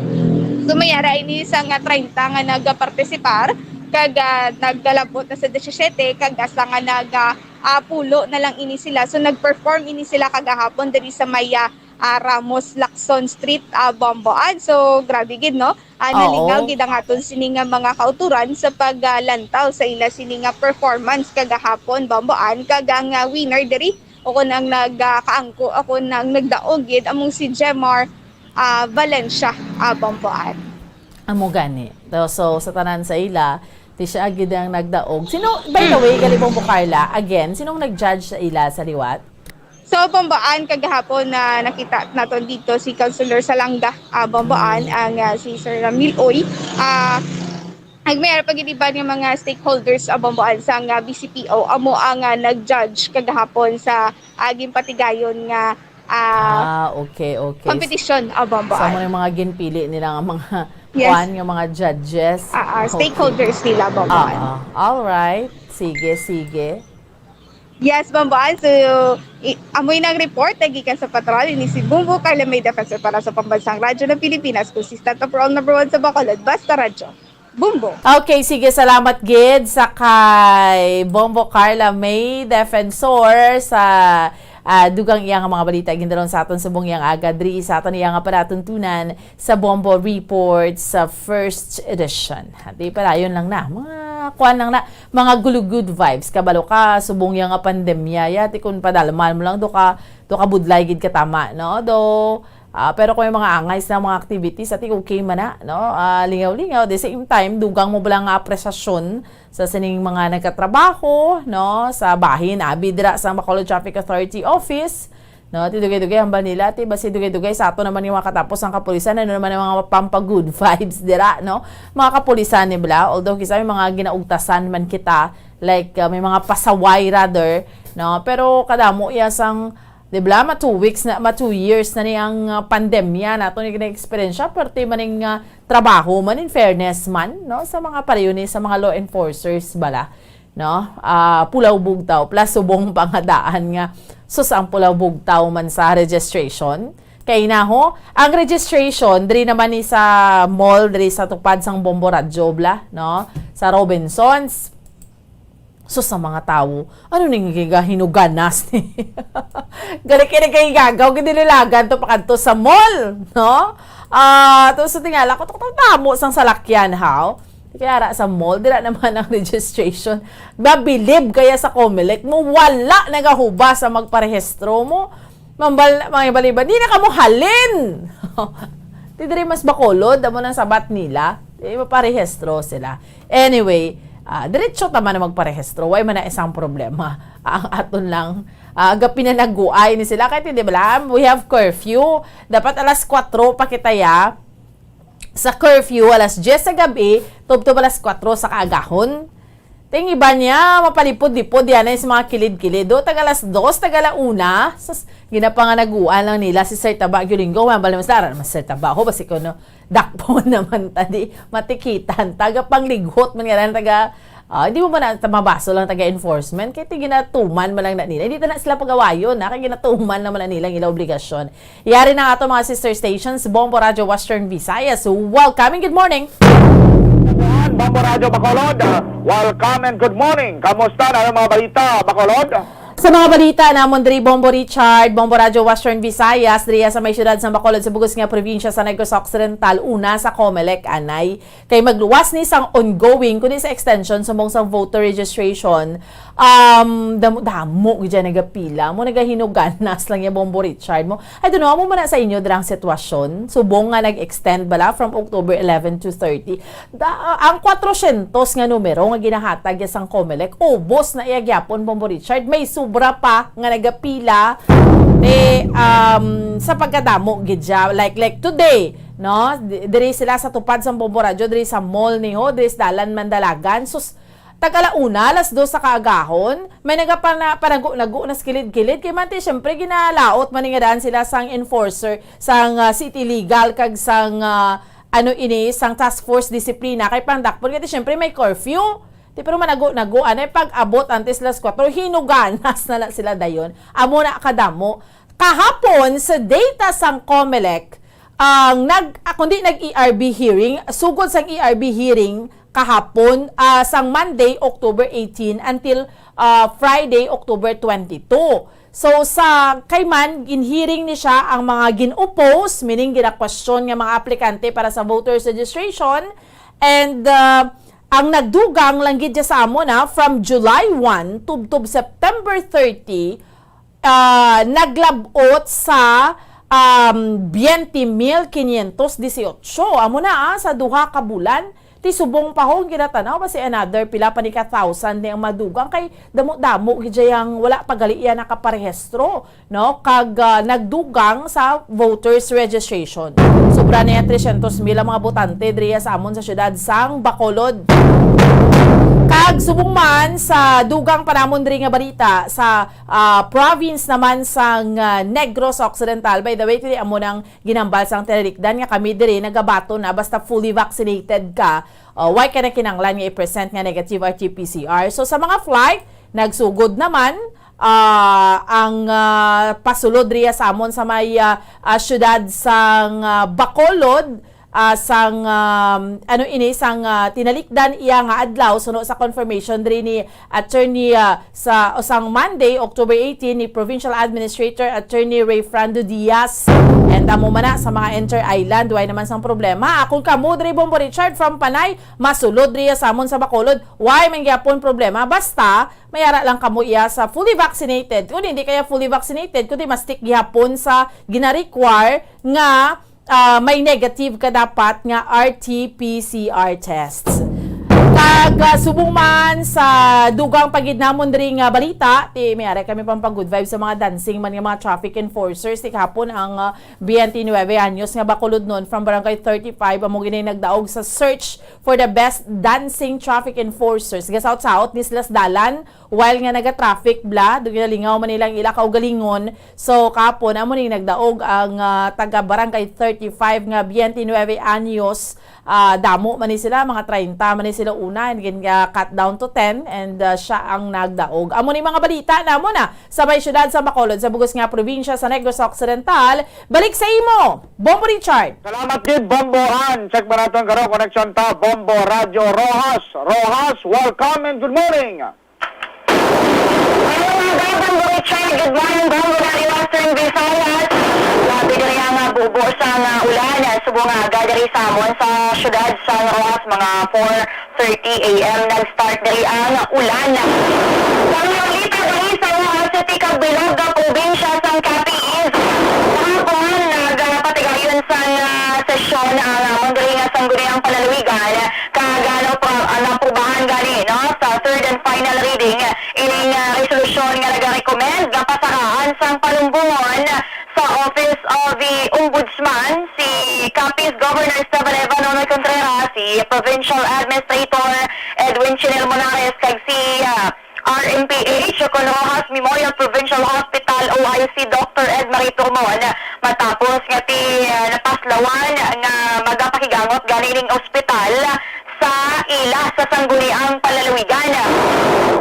So may ara ini sang, ah, treinta nga nagapartisipar, kag, ah, nagkalabot na sa disisyete, kag hasta nga nag, ah, ah, pulo na lang ini sila. So nag-perform ini sila kagahapon diri sa may, ah, ah, Ramos Lacson Street, ah, Bombo Ann. So, grabe gid, no? Ah, Oo. Nalingaw gid ang aton sini nga mga kauturan sa paglantaw sa ila sini nga performance kagahapon, Bombo Ann. Kag ang, ah, winner diri, o kung ang nagkaangko, o kung ang nagdaog gid, among si Jemar, ah, Valencia, ah, Bombo Ann. Amo gani. So, so, sa tanan sa ila, ti siya gid ang nagdaog. Sino, by the way, gali, Bombo Carla, again, sinong nag-judge sa ila sa liwat? So, Bombo Ann, kagahapon na nakita naton dito si Councilor Salanga, ah, Bombo Ann, Mm. ang, ah, si Sir Ramil Uy. Ah, ang may pa gid iban nga mga stakeholders, ah, Bombo Ann, sang, ah, B C P O, amo ang, ah, nag-judge kagahapon sa, ah, ginpatigayon nga, ah, Ah, okay, okay. competition, ah, Bombo Ann. So, amo yung mga ginpili nila nga mga Yes. kwan, nga mga judges. Ah, ah, Okay. stakeholders nila, Bombo Ann. Ah, ah. All right. Sige, sige. Yes, Bombo Ann. So, i-, amoy nang report na gikan sa patrol. Ini si Bombo Carla May Defensor para sa Pambansang Radyo ng Pilipinas, consistent overall number one sa Bacolod. Basta Radyo. Bombo. Okay, sige, salamat gid sa kay Bombo Carla May Defensor sa, ah, dugang iya nga mga balita gindalon sa aton subong iyang aga diri sa aton iya nga palatuntunan sa Bombo Report sa first edition. Di padayon lang na, mga kuan lang na, mga gulugud vibes. Kabalo ka, subong iya nga pandemya, ya, ti kun padalman mo lang, do ka, do ka budlay gid ka tama, no? Do, ah, pero kung may mga angay sa mga activities, ati okay man na, no? Ah, lingaw-lingaw. At the same time, dugang mo bala nga apresasyon sa sining mga nagkatrabaho, no? Sa bahin, abi dira sa Bacolod Traffic Authority Office, no? Ti dugay-dugay hambal nila, ti basi dugay-dugay sa ato naman yung mga katapos ang kapulisan, ano naman ang mga pampagood vibes dira, no? Mga kapulisan ni bala, although kisa may mga ginaugtasan man kita, like, uh, may mga pasaway rather, no? Pero kadamo iya sang, di bala, ma two weeks na, ma two years na ni ang, uh, pandemya nato ni gina-experience, perti man ning, uh, trabaho man, in fairness man, no? Sa mga pareho ni sa mga law enforcers bala, no? Ah, Pulao Bugtaw, plus subong pa nga daan nga, sus, ang Pulao Bugtaw man sa registration. Kay naho, ang registration, diri naman ni sa mall, diri sa tupad sang Bombo Radyo, bala, no? Sa Robinsons. Sus, sa mga tawo, ano ning gigahinuganas ni? Gali kay nagkahigagaw, ginililagan to pakadto sa mall, no? Ah, to sa tingala ko, to, to, tamo sang salakyan, how? Kaya ra sa mall, dira naman ang registration. Mabilib kaya sa Comelec mo, wala nagahuba sa magparehistro mo. Mambal, mga iba-iba, di na kamo halin! Ti diri mas Bacolod, amo nang sabat nila. Di maparehistro sila. Anyway, ah, diretso ta man na magparehistro. Way man na isang problema. Ang aton lang, ah, gapinanaguay ni sila. Kay, di ba, we have curfew. Dapat alas kwatro pa kita, ya. Sa curfew, alas diyes sa gabi, tubtob alas kwatro sa kaagahon. Ting iba niya, mapalipod-lipod yan ay sa mga kilid-kilid. Do, tag alas dos, tag ala una, sus, ginapanganaguan lang nila si Sir Taba Gyulinggo. Mabal naman sila, "Ara naman, Sir Taba, ho, basi ko, no, dakpon naman ta, di matikitan, taga panglighot man nga lang, taga, ah, di mo ba na ta mabaso lang taga enforcement? Kay ti ginatuman man lang na nila, hindi ta na sila pagawayon, ha, kay ginatuman naman na nilang ila obligasyon." Yari na ato mga sister stations, Bombo Radyo Western Visayas. Welcome and good morning! Bombo Radyo Bacolod, welcome and good morning. Kamusta na ang mga balita, Bacolod? Sa mga balita namon diri, Bombo Richard, Bombo Radyo Western Visayas, diri sa may siyudad sa Bacolod, sa bugos nga probinsya sa Negros Occidental, una sa Comelec, anay. Kay magluwas ni sang ongoing, kundi sa extension, subong sang voter registration, um, damo-damo gid dyan nagapila mo, nagahinuganas lang yung Bombo Richard mo. I don't know, amo man na sa inyo drang sitwasyon, subong nga nag-extend bala from October eleven to thirty. Da, ang kwatrosyentos nga numero nga ginahatag ya sang Comelec, ubos na iya gyapon, Bombo Richard. May sobra pa nga nagapila. Eh, um, sa pagkadamo gid siya. Like, like today, no? Di-, diri sila sa tupad sang Bombo Radyo, diri sa mall ni ho, diri sa Dalan Mandalagan. Sus, tag ala una, alas dos sa kaagahon, may nagapana-, panago-nago na sa kilid-kilid. Kay man ti, syempre, ginalaot man ni nga daan sila sang enforcer, sang, ah, city legal, kag sang, ah, ano ini, sang task force disiplina. Kay pangdakpon, kay ti, syempre, may curfew. Ti, pero manago-nago, ano, eh, pag-abot antes las kwatro, hinuganas na lang sila dayon. Amo na kadamo. Kahapon, sa data sang Comelec, ang nag-, ah, kundi nag-E R B hearing, sugod sang E R B hearing kahapon, ah, sang Monday, October eighteen, until, ah, Friday, October twenty-two. So, sa kay man, ginhearing ni siya ang mga gin-oppose, meaning gina-question nga mga aplikante para sa voters registration, and, ah, ang nagdugang lang gid siya sa amo na, from July one tubtob September thirty, ah, naglab-ot sa, um, twenty mil quinientos dieciocho. Amo na, ah, sa duha ka bulan, ti subong pa ho, ginatanaw ba si another pila pa ni ka thousand ni ang madugang, kay damo-damo gid siya yang wala pa gali iya nakaparehistro, no? Kag, ah, nagdugang sa voters registration. Sobra na iya tresyentos mil ang mga botante diriya sa amon sa siyudad sang Bacolod. Kag subong man sa dugang pa namon diri nga balita sa, ah, province naman sang, ah, Negros Occidental. By the way, ti amo nang ginambal sang tinalikdan nga kami diri nagabaton na basta fully vaccinated ka, ah, wala ka na kinahanglan nga i-present nga negative R T P C R. So, sa mga flight, nagsugod naman, ah, ang, ah, pasulod riya sa amon sa may, ah, ah, siyudad sang, ah, Bacolod, ah, sang, um, ano ini, sang, ah, tinalikdan iya nga adlaw, suno sa confirmation diri ni Attorney, ah, sa, o sang Monday, October eighteen, ni Provincial Administrator Attorney Rayfrando Diaz. And amo man na sa mga inter-island, way naman sang problema. Kung kamo diri, Bombo Richard, from Panay, masulod riya sa amon sa Bacolod, way man gyapon problema. Basta, mayara lang kamo iya sa fully vaccinated. Kung hindi kaya fully vaccinated, kundi mastik gihapon sa gina-require nga, ah, may negative ka dapat nga R T P C R tests. Kag, ah, subong man sa dugang pa gid namon diri nga balita, ti may ara kami pang pag-good vibes sa mga dancing man nga mga traffic enforcers. Ti kahapon ang, ah, twenty-nine anyos nga bakulodnon from Barangay thirty-five amo gini nagdaog sa search for the best dancing traffic enforcers. Gasaot-saot ni sila sa dalan while nga naga-traffic bala, do ginalingaw man nila ang ila kaugalingon. So, kapon, amo ning nagdaog ang, ah, taga Barangay thirty-five nga twenty-nine anyos. Ah, damo man ni sila, mga treinta man ni sila una, and gin, ah, cut down to ten, and, ah, siya ang nagdaog. Amo ni mga balita namo na sa may siyudad sa Bacolod, sa bugos nga probinsya sa Negros Occidental. Balik sa imo, Bombo Richard. Salamat gid, Bombo Han. Check ba naton garo connection ta, Bombo Radyo Roxas. Roxas, welcome and good morning. Hello, mga Bombo Richard. Good morning, Bombo Radyo Western Visayas. Grabe diri ang, ah, bubo sa nga ulan, ah, subong nga aga diri sa amon sa siyudad sa Roxas, mga four thirty A M nag-start diri ang ulan. Sa mga balita diri sa Roxas City kag bilog nga probinsya sang Capiz, kahapon nagpatigayon sang, ah, sesyon ang amon diri nga sangguniang panlalawigan Pasakaan sang palumbungon sa Office of the Ombudsman si Capiz Governor Esteban Eva Nonoy Contreras, si Provincial Administrator Edwin Chinel Monares, kag si, ah, R M P H o kon Roxas Memorial Provincial Hospital O I C Doctor Ed Marie Turmon, matapos nga ti, ah, napaslawan nga magapakigangot gani ning ospital sa ila sa sangguniang panlalawigan.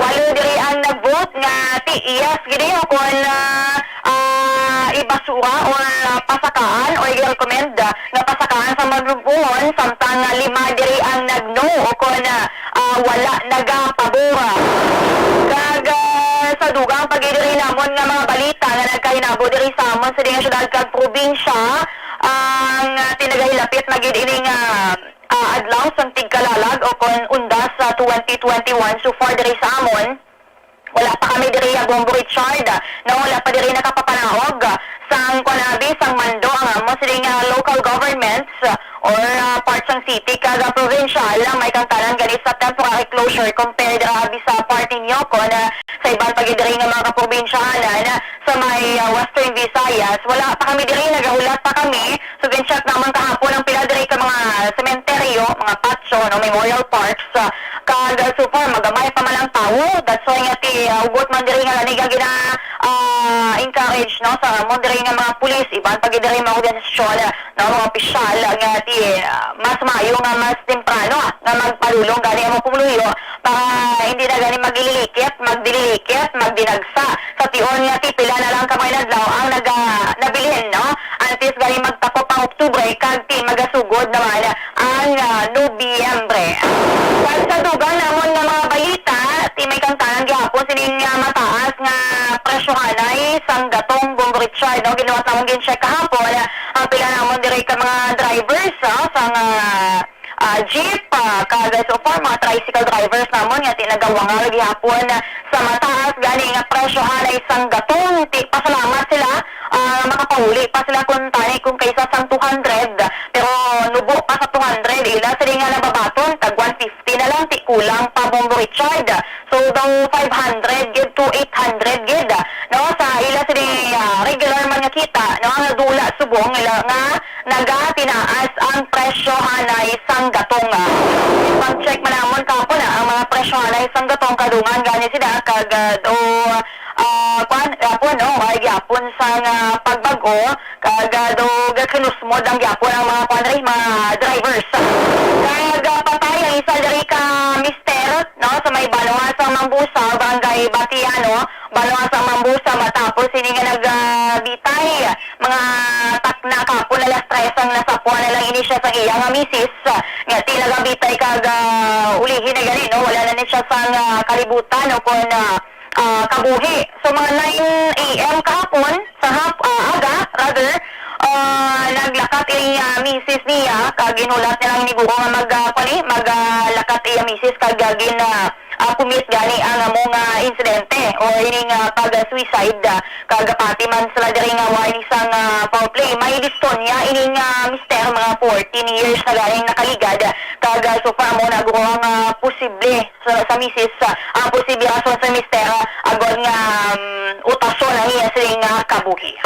Walo diri ang nag-vote nga ti yes gid o kon, ah, ah, ibasura or, ah, pasakaan or i-recommend nga pasakaan sa palumbungon, samtang, ah, lima diri ang nag-no o kon, ah, ah, wala nagapabor. Kag, ah, sa dugang pa gid diri namon nga mga balita nga nagkahinabo diri sa amon sa ding syudad kag probinsya, ang, ah, tinagahilapit na gid ini nga, ah, adlaw sang tigkalalag o kon undas sa twenty twenty-one. So far diri sa amon, wala pa kami diri, ah, Bombo Richard, na wala pa diri nakapapanaog sang kuan abi, sang mando ang amo sining, ah, local governments, ah, or, ah, part sang city kag, ah, provincial, ah, may kantanan gani sa temporary closure compare dira abi sa part ninyo kon, ah, sa iban pa gid diri nga mga kaprobinsyahanan, ah, sa may, ah, Western Visayas. Wala pa kami diri, nagahulat pa kami. So, gin-check namon kahapon ang pila diri ka mga sementeryo, mga patio, no, memorial parks, ah, kag, ah, so far, magamay pa man ang tawo. That's why nga ti, ah, hugot man diri nga naniga gina, ah, encourage, no, sa amon diri nga mga pulis, iban pa gid diri mga organisasyon, no, mga opisyal, nga ti, ah, mas maayo nga mas temprano, ah, nga magpadulong gani ang mga pumuluyo para hindi na gani maglilikit, magdililikit, magdinagsa. Sa tion nga ti pila na lang ka mga inadlaw ang naga-, nabilin, no? Antes gani magtakop ang Oktubre kag ti magasugod naman ang, ah, Nobyembre. Kag sa dugang namon nga mga balita, ti may kantanan gihapon sining, ah, mataas nga presyohanay sang gatong, Bombo Richard, no? Ginuhat namon, gin-check kahapon ang pila namon diri ka mga drivers, ah, sang, ah, ah, jeep, ah, kag so far, mga tricycle drivers namon nga ti nagawangal gihapon sa mataas gani nga presyohanay sang gatong. Ti pasalamat sila, ah, makapauli pa sila kuntani kung kaysa sang two hundred, pero nubo pa sa two hundred, ila sila nga nababaton, tag one fifty na lang, ti kulang pa, Bombo Richard. So, daw five hundred gid to eight hundred gid, no, sa ila sini, ah, regular man nga kita, no, nga dula subong ila nga nagatinaas ang presyohanay sang gatong. Pag-check man namon kapon, ah, ang mga presyohanay sang gatong kadungan gani sila kag, ah, do, ah, kwan, gapon, no, ay gapon sang, ah, pagbag-o, kag, ah, do gakinusmod ang gapon ang mga kwan diri, mga drivers. Kag, ah, patay ang isa diri ka mister, no, sa may banwa sang Mambusa, Barangay Batiano, banwa sang Mambusa, matapos ini nga nag, ah, bitay. Mga takna kapon, alas tres ang nasapwan na lang ini siya sa iya nga misis, nga ti nagabitay kag, ah, ulihi na gani, no? Wala na ni siya sang, ah, kalibutan o kon, ah, ah, kabuhi. So, mga nine A M kahapon, sa hap-, ah, aga, rather, ah, naglakat ini, ah, misis niya, kag ginhulat nilang ni guro nga mag, ah, kuwan ni, mag, ah, lakat iya misis, kag, ah, gin, ah, ah, commit gani ang amo nga insidente o ini nga pag-suicide, ah, kag pati man sila diri nga wala ni sang, ah, foul play. May listonya ini nga mister, mga fourteen years na ganing nakaligad, kag, ah, so far amo na guro ang, ah, posible sa, sa misis, ah, ang posible rason sa mister, ah, agod nga, um, utason ang iya sining, ah, kabuhi.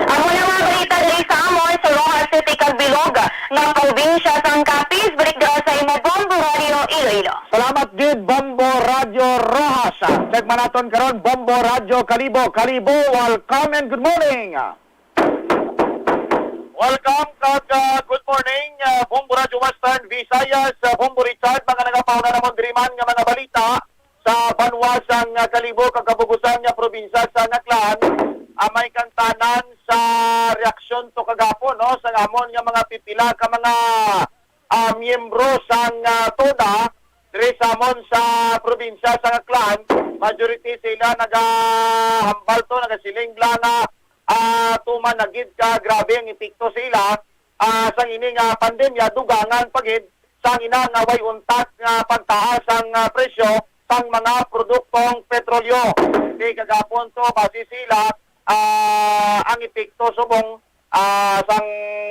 Amo na mga balita diri sa amon sa Roxas City kag bilog nga probinsya sang Capiz. Balik dira sa imo, Bombo Radio Iloilo. Salamat gid, Bombo Radyo Roxas. Check man naton karon, Bombo Radyo Kalibo. Kalibo, welcome and good morning. Welcome kag, ah, good morning, ah, Bombo Radyo Western Visayas, ah, Bombo Richard, mga nagapauna namon diri man nga mga balita sa banwa sang, ah, Kalibo kag kabugusan nga probinsya sang Aklan. Ah, may kantanan sa reaksyon to kagapon, no, sa amon nga mga pipila ka mga ah, miyembro sang, ah, TODA diri sa amon sa probinsya sang Aklan. Majority sila nagahambal to, nagasiling bala nga, ah, tuman na gid ka grabe ang epekto sa ila, ah, sang ini nga pandemya, dugangan pa gid sang ina nga way untat nga pagtaas sang, ah, presyo sang mga produktong petrolyo. Di kagapon to, base sila, ah, ang epekto subong ah, sang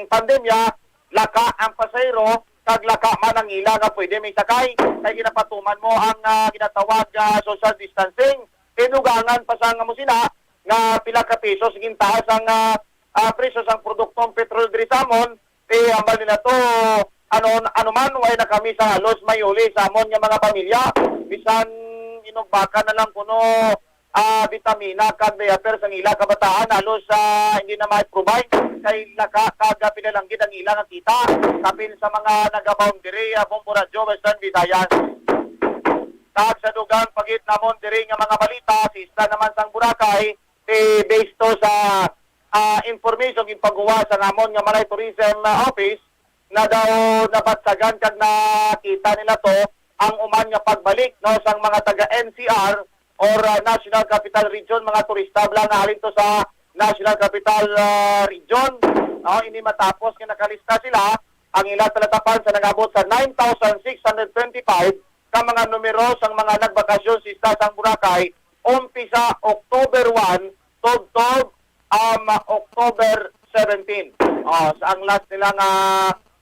pandemya, laka ang pasahero, kag laka man ang ila nga pwede may sakay, kay ginapatuman mo ang, ah, ginatawag, ah, social distancing. Tinugangan pa sa nga mo sina, nga pila ka pisos gintaas ang, ah, ah, presyo sang produktong petrol diri sa amon, ti hambal nila to, ano, ano man, way na kami sa halos mayuli sa amon nga mga pamilya. Bisan inugbakan na lang kuno, ah, bitamina kag diaper sang ila kabataan, halos, ah, hindi na ma-provide kay laka kag, ah, pinalanggit ang ila nga kita. Kapin sa mga nagaboundary, ah, Bombo Radyo, Western Visayas. Kag sa dugang pagit namon diri nga mga balita, sa isla naman sang Boracay, ti based to sa, ah, information ginpagawa sa namon nga Malay Tourism, ah, Office, na daw nabatsagan kag nakita nila to ang uman nga pagbalik, no, sang mga taga N C R or, ah, National Capital Region, mga turista bala nga halin to sa National Capital, ah, Region. No, ini matapos nga nakalista sila ang ila talatapan sa nag-abot sa nine thousand six hundred twenty-five ka mga numero sang mga nagbakasyon sa isla sang Boracay umpisa October one tubtob, um, October seventeen. Oh, sa ang last nila nga,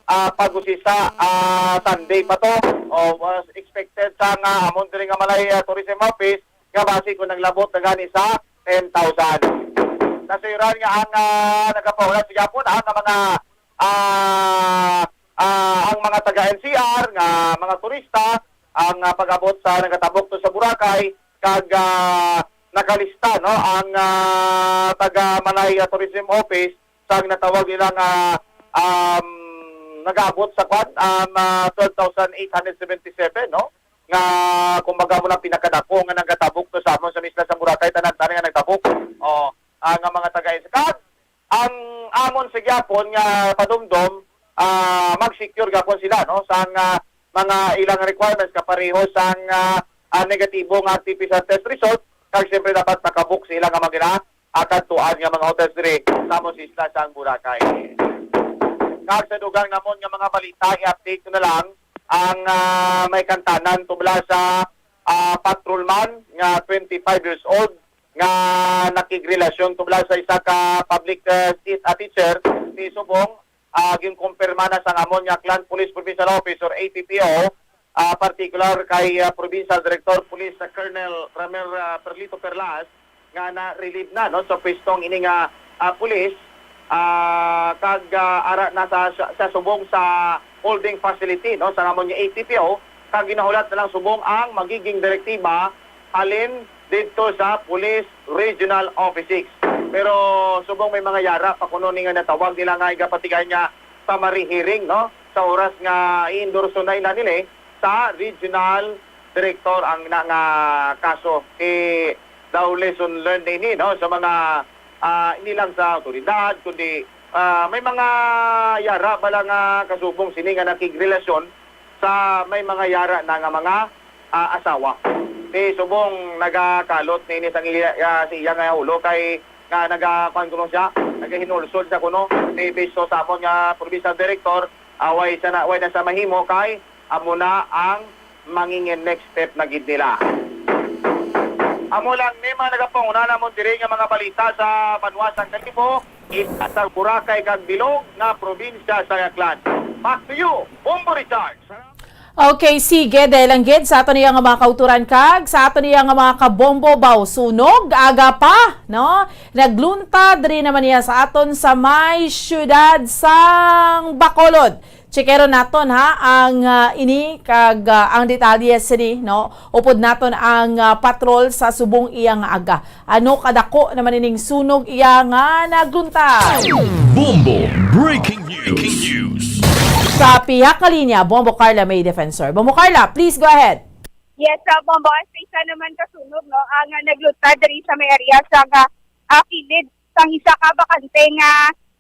ah, pag-usisa, ah, Sunday pa to. Oh, was expected sa nga amon diri nga Malay, ah, Tourism Office nga basi kung naglabot na gani sa ten thousand. Nasayran nga ang, ah, nagapahulat sa Japon, ah, nga mga, ah, ah, ang mga taga N C R nga mga turista ang, ah, pag-abot sa nagatabok to sa Boracay kag, ah, nakalista, no, ang, ah, taga Malay, ah, Tourism Office sang natawag nila nga, um, nag-abot sa kwan, um, ah, twelve thousand eight hundred seventy-seven, no, nga kumbaga mo lang pinakadako nga nagatabok to sa amon sa isla sa Boracay, tanan-tanan nga nagtabok. Oh, ah, nga mga taga kag ang amon sa gyapon nga padumdom, ah, mag-secure gyapon sila, no, sang, ah, mga ilang requirements kapareho sang, ah, ah, negatibo nga R T P C R test result, kag siyempre dapat nakabook sa ila nga mga gina-, ah, kadtuan nga mga hotels diri sa amon sa isla sang Boracay. Kag sa dugang namon nga mga balita, i-update ko na lang ang, ah, may kantanan tubla sa, ah, patrolman nga twenty-five years old nga nakigrelasyon tubla sa isa ka public, ah, ti-, ah, teacher ni Subong, ah, ginkumpirma na sang amon nga Aklan Police Provincial Office or A P P O, ah, partikular kay, ah, Provincial Director Police sa Colonel Ramel, ah, Perlito Perlas nga na-relieve na, no, sa pwestong ini nga, ah, pulis, ah, kag, ah, ara na sa, sa, sa subong sa holding facility, no, sa amon nga A P P O, kag ginahulat na lang subong ang magiging direktiba halin didto sa Police Regional Office six. Pero subong may mga yara pa kuno ni nga natawag nila nga igapatigayon nga summary hearing, no, sa oras nga i-endorso na ila nila, eh, sa regional director ang na nga kaso. Kay daw lesson learned ini, no, sa mga, ah, hindi lang sa awtoridad, kundi, ah, may mga yara bala nga kasubong sini nga nakigrelasyon sa may mga yara na nga mga, ah, asawa. Ti subong nagakalot na ini sang iya, ah, sa iya nga ulo kay nga naga-, kuwan kuno siya, nagahinulsol siya kuno. Ti bisto sa amon nga provincial director, ah, way siya na, way na siya mahimo kay amo na ang mangingin next step na gid nila. Amo lang ni mga nagapanguna namon diri nga mga balita sa banwa sang Kalibo, isla sa Boracay kag bilog nga probinsya sa Aklan. Back to you, Bombo Richard. Okay, sige, dahil lang gid sa aton iya nga mga kauturan kag sa aton iya nga mga kabombo baw sunog aga pa, no? Naglunta diri naman niya sa aton sa may siyudad sang Bacolod. Checkeron naton ha ang, ah, ini kag, ah, ang detalye sini, no? Upod naton ang, ah, patrol sa subong iya nga aga. Ano kadako naman ining sunog iya nga naglunta? Bombo Breaking News. Sa pihak nga linya, Bombo Carla may defensor. Bombo Carla, please go ahead. Yes, sa Bombo, sa isa naman ka sunog, no, ang, ah, naglunta diri sa may area sa, ah, ah, kilid sang isa ka bakante nga,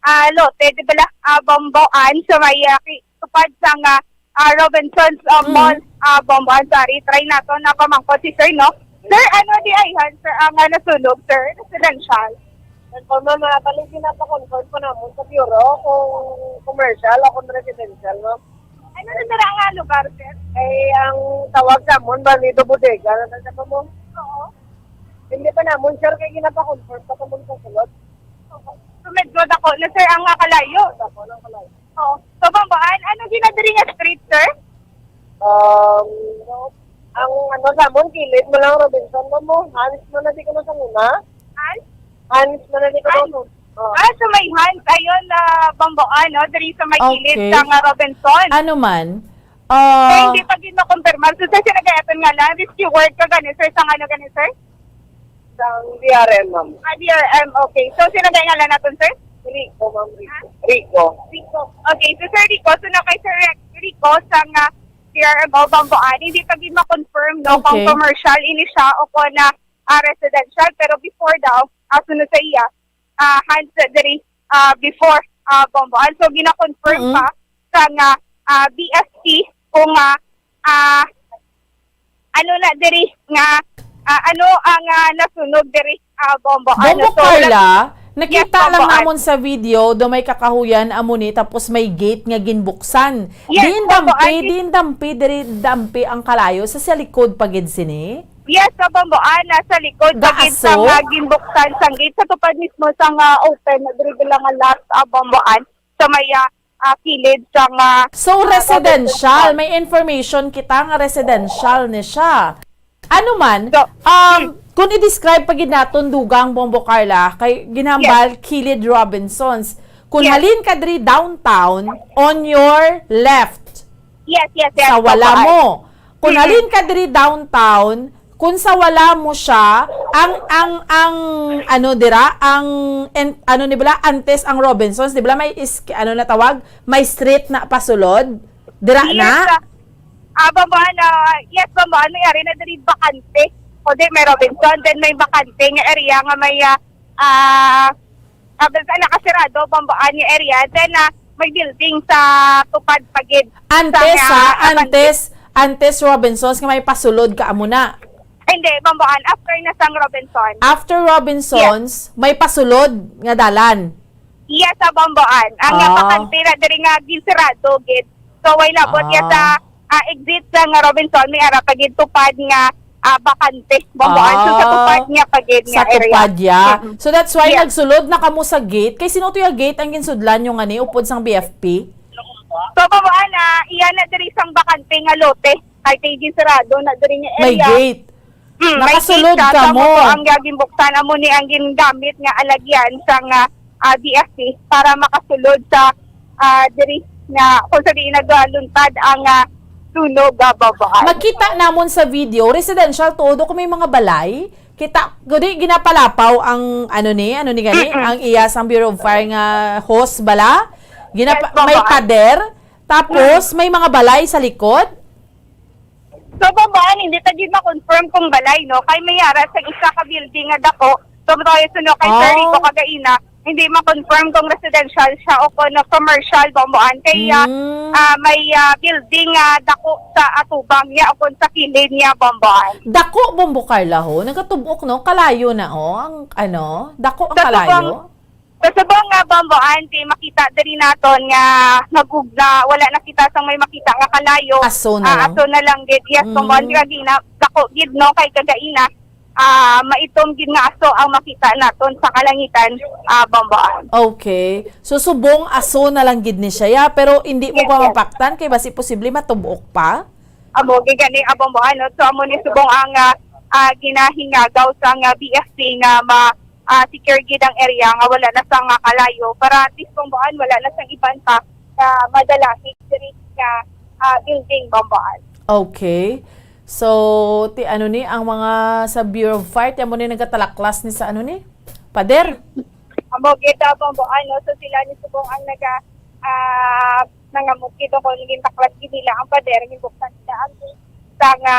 ah, lote, di ba, ah, Bomboan, sa may, ah, ki-, tupad sang, ah, ah, Robinsons, ah, Mm. Mall, ah, Bomboan. Sorry, try nato na pamangkot si sir, no? Sir, ano di ayhan, sir, ang, ah, nasunog, sir? Residential? Confirm, ma'am, ah, bali, ginapakonfirm po naman sa bureau kung commercial o kung residential, ma'am. Ano na dira nga lugar, sir? Ay, ang tawag sa amon, Balido Bodega, na sa mo? Oo. Hindi pa namon, sir, kay ginapakonfirm pa kung sa sulod. So, medyo dako na, sir, ang, ah, kalayo. Dako ng kalayo. Oo. So, Bomboan, ano gina diri nga street, sir? Um, ang ano sa amon, kilid mo lang, Robinson, mo mo. Hans mo na di ko na sa una. Hans? Hans, manani ko Hans. Doon. Oh. Ah, sa may Hans, ayun, ah, Bamboan, no? Diri sa may kilid Okay. sa nga Robinson. Ano man? So, Ah, hindi pa gid makumpirmar. So, sa sinagayatan nga lang, rescue work ka gani, sir? Sa ano gani, sir? Sa D R M, ma'am. Ah, D R M, okay. So, sinagay nga lang natin, sir? Rico, ma'am, Rico. Rico. Rico. Okay, so, Sir Rico, so na kay Sir Rico sa nga D R M o Bamboan, hindi pa gid ma-confirm, no, kung Okay. commercial ini siya o kung na, ah, residential. Pero before daw, ah, sunod sa iya, ah, Hans diri, ah, before, ah, Bamboan. So, gina-confirm Mm. pa sa nga, ah, B F T kung, ah, ah, ano na diri nga, ah, ano ang, ah, nasunog diri, ah, Bamboan. Bombo So, Carla, wala nakita Yes, lang Bamboan. namon sa video, do may kakahuyan, amo ni, tapos may gate nga ginbuksan. Yes, Diin dampi, Bamboan. diin dampi, diri dampi ang kalayo, sa, sa likod pa gid sini? Yes, sa Bamboan, nasa likod pa gid sa Gaaso? nga ginbuksan sang gate, sa tupad mismo sa nga open, diri lang nga lot, ah, Bamboan, sa may, ah, ah, kilid sa nga, So, ah, residential. May information kita nga residential ni siya. Ano man, So, um, hmm. kung i-describe pa gid naton dugang Bombo Carla, kay ginhambal Yes. kilid Robinsons. Kung Yes. halin ka diri downtown, on your left. Yes, yes, yes. Sa wala Bamboan. mo. Kung Mm. halin ka diri downtown, kung sa wala mo siya, ang, ang, ang, ano dira, ang, en-, ano ni bala, antes ang Robinsons, di bala may is-, ano na tawag, may street na pasulod, dira Yes, na? ah, ah, Bamboan, ah, yes, Bamboan, may area na diri bakante. O di, may Robinson, then may bakante nga area nga may, ah, ah, ah, basta nakasirado, Bamboan nga area. Then, ah, may building sa tupad pa gid. Antes, Sa, ah, ah, antes, antes Robinsons nga may pasulod ka amo na. Hindi, Bamboan, after na sang Robinson. After Robinsons, may pasulod nga dalan. Yes, sa Bamboan. Ang Ah. bakante na diri nga ginsirado gid. So, way labot Ah. ya sa, ah, exit sa nga Robinson, may ara pa gid tupad nga, ah, bakante. Bamboan. So, sa Ah. tupad niya pa gid Sa nga area. tupad ya. Mm-mm. So, that's why Yes. nagsulod na kamo sa gate. Kay sino to ya gate ang ginsudlan nyo nga ni upod sang B F P? So, Bamboan, ah, iya na diri sang bakante nga lote. Kay kay ginsirado na diri nga May area. gate. Mm, may Nakasulod case ka, kamo. Amo to ang ginbuksan, amo ni ang gingamit nga alagyan sa nga, ah, D F P para makasulod sa, ah, diri nga kung sa diin nagaluntad ang, ah, sunog, ah, Bamboan. Makita namon sa video, residential to, do kung may mga balay. Kita, gudi ginapalapaw ang, ano ni, ano ni gani, Mm-mm. ang iya sang Bureau of Fire nga hose bala. Ginapa-, Yes, may Bamboan. pader, tapos Mm. may mga balay sa likod. So, Bamboan, hindi ta gid ma-confirm kung balay, no? Kay may ara sa isa ka building nga dako. So, matayo suno kay Sir Oh. Rico kagaina, hindi ma-confirm kung residential siya o kung commercial, Bamboan. Kay, ah, Mm. ah, may, ah, building nga dako sa atubang niya o kung sa kilid niya, Bamboan. Dako, Bombo Carla, ho. Nagkatubok, no? Kalayo na, oh. Ang, ano, dako ang Sa kalayo. subong, Sa subong nga Bamboan, ti makita diri naton nga nagugna, wala na kita sang may makita nga kalayo. Aso na Ah, lang? aso na lang gid. Yes, Mm. Bamboan, kagina, dako gid, no, kay kagaina, ah, maitom gid nga aso ang makita naton sa kalangitan, ah, Bamboan. Okay. So, subong aso na lang gid ni siya, ya, pero hindi mo Yes, pa yes. mapaktan kay basi posible matubok pa? Amo gid gani, ah, Bamboan, no? So, amo ni subong ang, ah, ah, ginahingagaw sa nga B F C nga ma-, ah, secure gid ang area nga wala na sa nga kalayo para at least, Bamboan, wala na sang iban pa nga madalahi diri nga, ah, building, Bamboan. Okay. So, ti ano ni, ang mga sa Bureau of Fire, ti amo ni nagatalaklas ni sa ano ni? Pader? Amo gid, ah, Bamboan, no? So, sila ni subong ang naga-, ah, nangamot gid kung gintaklas gid nila ang pader, ginbuksan nila ang gate sa nga,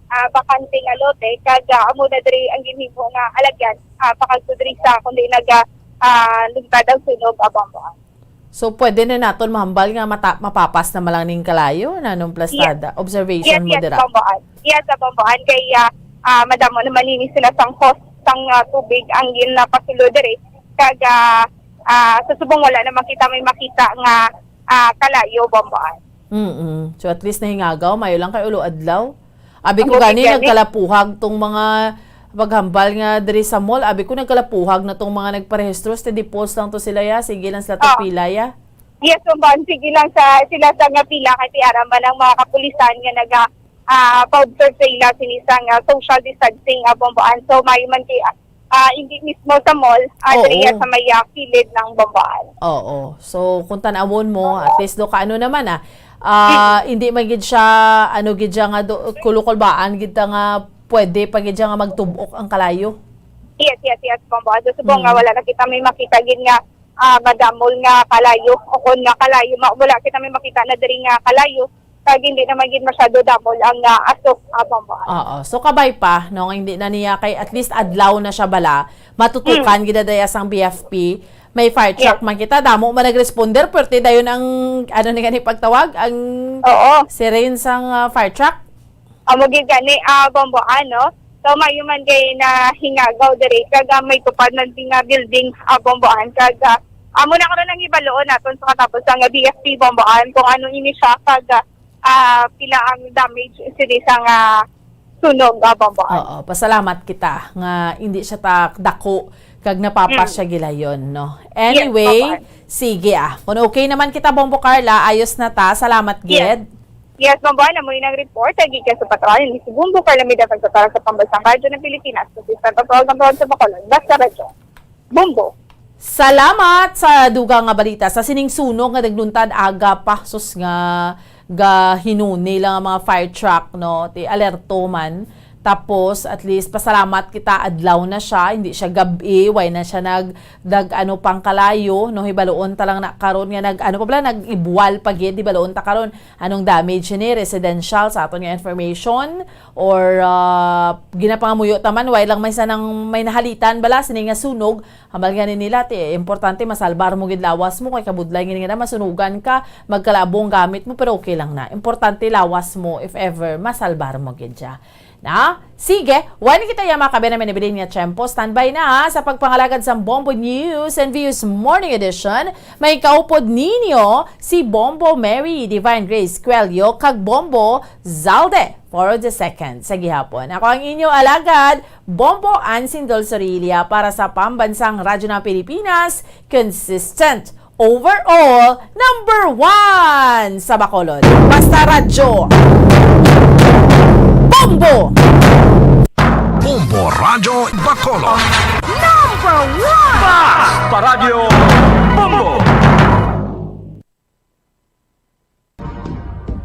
ah, bakante nga lote, kag, ah, amo na diri ang ginhimo nga alagyan, ah, pakadto diri sa kundi naga, ah, lugtad ang sunog, ah, Bamboan. So, pwede na naton mahambal nga mata-, mapapas na man lang ning kalayo, Nanong Plastada? Yes. Observation Yes, mo yes, dira? Bamboan. Yes, sa Bamboan. Kay, ah, ah, madamo naman ini sila sang hose, sang, ah, tubig ang ginapasulod diri. Kag, ah, ah, sa subong wala naman kita may makita nga, ah, kalayo, Bamboan. Mm-mm. So, at least nahingagaw, mayo lang kay ulo adlaw. Abi ko Amo gani, gid gani. nagkalapuhag tong mga paghambal nga diri sa mall. Abi ko nagkalapuhag na tong mga nagparehistro. Steady pulse lang to sila, ya. Sige lang sila to Ah. pila, ya. Yes, Bamboan. Sige lang sa, sila sa nga pila kay ti ara man ang mga kapulisan nga naga, ah, pa-observe sa ila sini sa nga social distancing, ah, Bamboan. So, may man kay, ah, ah, hindi mismo sa mall, ah, Oo. diri sa may, ah, kilid ng Bamboan. Oo. So, kung tanawon mo, at least do ka, ano naman, ah, ah, hindi man gid siya, ano gid siya nga do, kulukulbaan gid ta nga pwede pa gid siya nga magtubok ang kalayo. Yes, yes, yes, Bamboan. So, subong nga Mm. wala na kita may makita gid nga, ah, madamol nga kalayo, o kon nga kalayo, ma-, wala kita may makita na diri nga kalayo, kag hindi naman gid masyado damol ang, ah, asok, ah, Bamboan. Oo. So, kabay pa, no, nga hindi na niya kay at least adlaw na siya bala, matutukan Mm. gid na daya sang B F P. May fire truck Yes. man kita, damo man nag-responder, pwerte dayon ang, ano ni gani pagtawag, ang Oo. siren sang, ah, fire truck. Amo gid gani, ah, Bamboan, no? So, maayo man kay nahingagaw diri, kag, ah, may tupad man din nga building, ah, Bamboan, kag, ah, amo na karon ang hibaluon naton sa katapos ang B F P Bamboan kung ano ini siya, kag, ah, ah, pila ang damage sini sa nga sunog, ah, Bamboan. Oo, pasalamat kita nga hindi siya ta dako kag napapas Mm. siya gilayon, no? Yes, Anyway, Bamboan. sige, ah. Kung okay naman kita, Bombo Carla, ayos na ta. Salamat Yes. gid. Yes, Bamboan, amo ni ang report. Gikan sa Patrol, ni si Bombo Carla Mida, pagtatara sa Pambansang Radyo ng Pilipinas, sa Assistant Patrol Control sa Bacolod. Basta Radyo. Bombo. Salamat sa dugang nga balita. Sa sining sunog nga nagluntad aga pa, sus, nga gahinuni lang ang mga fire truck, no? Ti alerto man. Tapos, at least, pasalamat kita, adlaw na siya, hindi siya gab-i, way na siya nag, nag, ano, pang kalayo, no? Hibaloon ta lang na karon nga nag, ano pa bala, nag-ibuwal pa gid, hibaloon ta karon anong damage ni residential sa aton nga information, or, ah, ginapangamuyo ta man, way lang may sanang may nahalitan bala, sini nga sunog, hambal gani nila, ti, importante, masalbar mo gid lawas mo, kay kabudlay gid nga masunugan ka, magkalabo ang gamit mo, pero okay lang na. Importante, lawas mo, if ever, masalbar mo gid siya. Na? Sige, wala kita ya makabe na minibilin nga tiyempo. Standby na, ha, sa pagpangalagad sa Bombo News and Views Morning Edition. May kaupod ninyo si Bombo Mary Divine Grace Cuello kag Bombo Zalde Foro the second sa gihapon. Ako ang inyo alagad, Bombo Ansindol Sorilla para sa Pambansang Radyo ng Pilipinas, consistent, overall, number one sa Bacolod. Basta Radyo, Bombo! Bombo Radyo Bacolod. Number one! Basta Radyo, Bombo!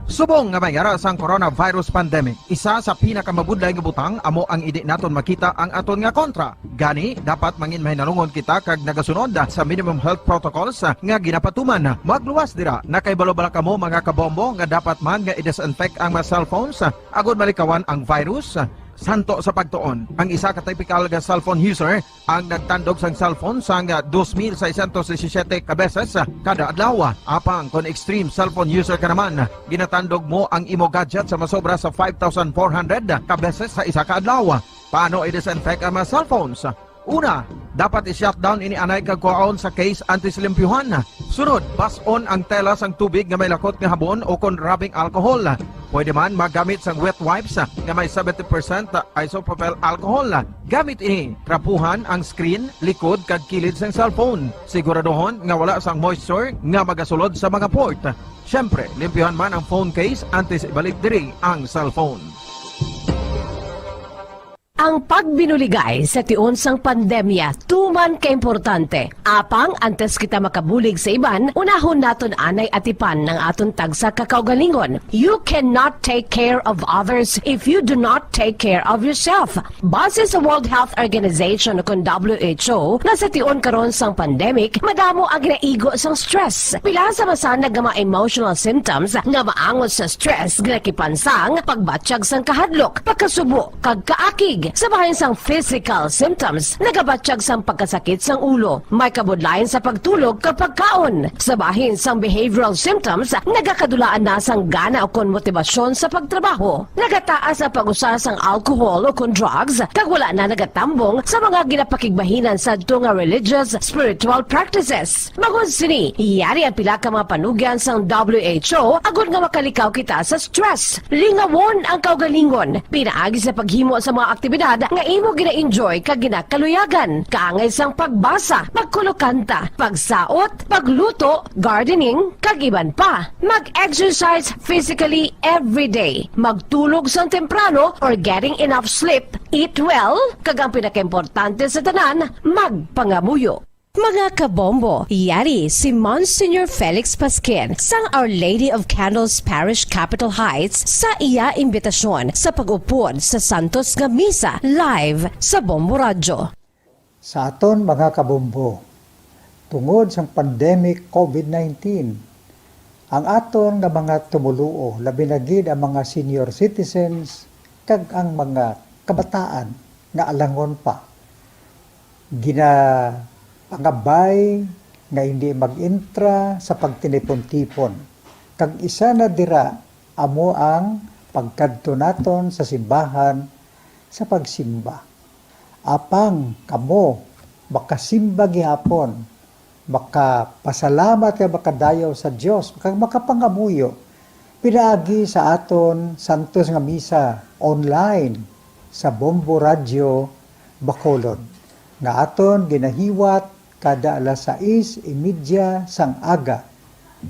Subong nga may ara sang coronavirus pandemic, isa sa pinakamabudlay nga butang amo ang indi naton makita ang aton nga kontra. Gani, dapat mangin mahinalungon kita kag nagasunod sa minimum health protocols nga ginapatuman. Magluwas dira, nakahibalo bala kamo, mga kabombo, nga dapat man nga i-disinfect ang mga cellphones agod malikawan ang virus? Santo sa pagtuon, ang isa ka typical nga cellphone user ang nagtandog sang cellphone sang dos mil seiscientos disisiete ka beses kada adlaw. Apang kon extreme cellphone user ka naman, ginatandog mo ang imo gadget sa masobra sa five thousand four hundred ka beses sa isa ka adlaw. Paano i-disinfect ang mga cellphones? Una, dapat i-shutdown ini anay kag kuhaon sa case antes limpyuhan. Sunod, bas-on ang tela sang tubig nga may lakot nga habon o kon rubbing alcohol. Pwede man magamit sang wet wipes nga may seventy percent isopropyl alcohol. Gamit ini, trapuhan ang screen, likod kag kilid sang cellphone. Siguraduhon nga wala sang moisture nga magasulod sa mga port. Siyempre, limpyuhan man ang phone case antes ibalik diri ang cellphone. Ang pagbinuligay sa tion sang pandemya tuman ka importante. Apang antes kita makabulig sa iban, unahon naton anay atipan ang aton tagsa ka kaugalingon. You cannot take care of others if you do not take care of yourself. Base sa World Health Organization, o kon W H O, nga sa tion karon sang pandemic, madamo ang ginaigo sang stress. Pila sa masanag nga mga emotional symptoms nga maangot sa stress, ginakipan sang pagbatyag sang kahadlok, pagkasubo, kag kaakig. Sa bahin sang physical symptoms, nagabatyag sang pagkasakit sang ulo, may kabudlayan sa pagtulog kag pagkaon. Sa bahin sang behavioral symptoms, nagakadulaan na sang gana ukon motibasyon sa pagtrabaho. Nagataas ang pag-usa sang alcohol ukon drugs, kag wala na nagatambong sa mga ginapakigbahinan sadto nga religious, spiritual practices. Bangod sini, yari ang pila ka mga panugyan sang W H O agod nga makalikaw kita sa stress. Lingawon ang kaugalingon pinaagi sa paghimo sa mga aktibidad aktibidad nga imo gina-enjoy kag ginakaluyagan, kaangay sang pagbasa, pagkulokanta, pagsaot, pagluto, gardening, kag iban pa. Mag-exercise physically every day. Magtulog sang temprano or getting enough sleep. Eat well, kag ang pinakaimportante sa tanan, magpangamuyo. Mga kabombo, yari si Monsignor Felix Pasquin sang Our Lady of Candles Parish, Capitol Heights, sa iya imbitasyon sa pag-upod sa santos nga misa live sa Bombo Radyo. Sa aton mga kabombo, tungod sang pandemic COVID nineteen, ang aton nga mga tumoluo, labi na gid ang mga senior citizens kag ang mga kabataan nga alangon pa, ginapangabay nga hindi mag-intra sa pagtinipon-tipon. Kag isa na dira amo ang pagkadto naton sa simbahan sa pagsimba. Apang kamo makasimba gihapon, makapasalamat kag makadayaw sa Dios, kag makapangamuyo pinaagi sa aton santos nga misa online sa Bombo Radyo Bacolod, nga aton ginahiwat kada alas sais y media sang aga.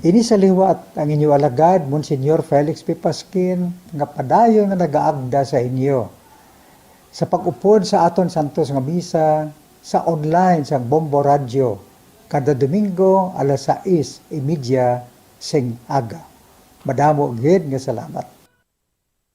Ini sa liwat ang inyo alagad, Monsignor Felix P. Pasquin, nga padayon nga nagaagda sa inyo sa pag-upod sa aton santos nga misa sa online sang Bombo Radyo kada Domingo alas sais y media sing aga. Madamo gid nga salamat.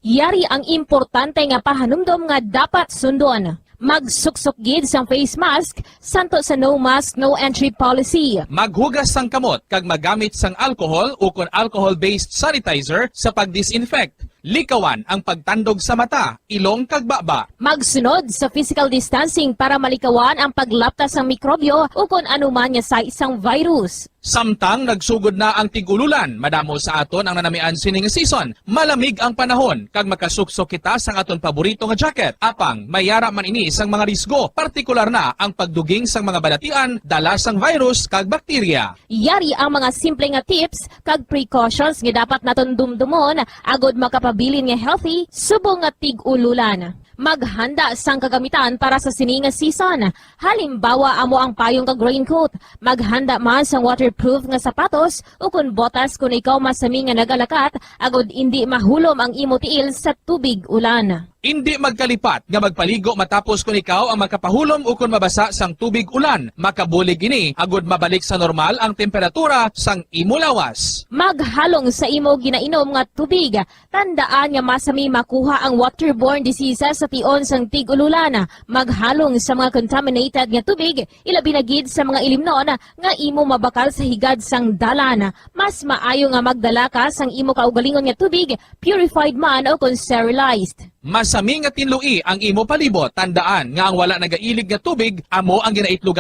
Yari ang importante nga pahanumdom nga dapat sundon. Magsuksok gid sang face mask, santo sa no mask, no entry policy. Maghugas sang kamot kag magamit sang alcohol ukon alcohol-based sanitizer sa pag-disinfect. Likawan ang pagtandog sa mata, ilong kag baba. Magsunod sa physical distancing para malikawan ang paglapta sang mikrobyo ukon anuman nga sais sang virus. Samtang nagsugod na ang tig-ululan, madamo sa aton ang nanamian sini nga season. Malamig ang panahon kag makasuksok kita sang aton paborito nga jacket. Apang may ara man ini sang mga risgo, partikular na ang pagduging sang mga balatian dala sang virus kag bakterya. Yari ang mga simple nga tips kag precautions nga dapat naton dumdumon agod makapabilin nga healthy subong nga tig-ululan. Maghanda sang kagamitan para sa sini nga season. Halimbawa, amo ang payong kag raincoat. Maghanda man sang waterproof nga sapatos ukon botas kon ikaw masami nga nagalakat agod indi mahulom ang imo tiil sa tubig ulan. Indi magkalipat nga magpaligo matapos kon ikaw ang makapahulom ukon mabasa sang tubig ulan. Makabulig ini agod mabalik sa normal ang temperatura sang imo lawas. Maghalong sa imo ginainom nga tubig. Tandaan nga masami makuha ang waterborne diseases sa tion sang tig-ululan. Maghalong sa mga contaminated nga tubig, ilabi na gid sa mga ilimnon nga imo mabakal sa higad sang dalan. Mas maayo nga magdala ka sang imo kaugalingon nga tubig, purified man o kon sterilized. Masami nga tinloi ang imo palibot. Tandaan nga ang wala nagailig nga tubig amo ang ginaitlogan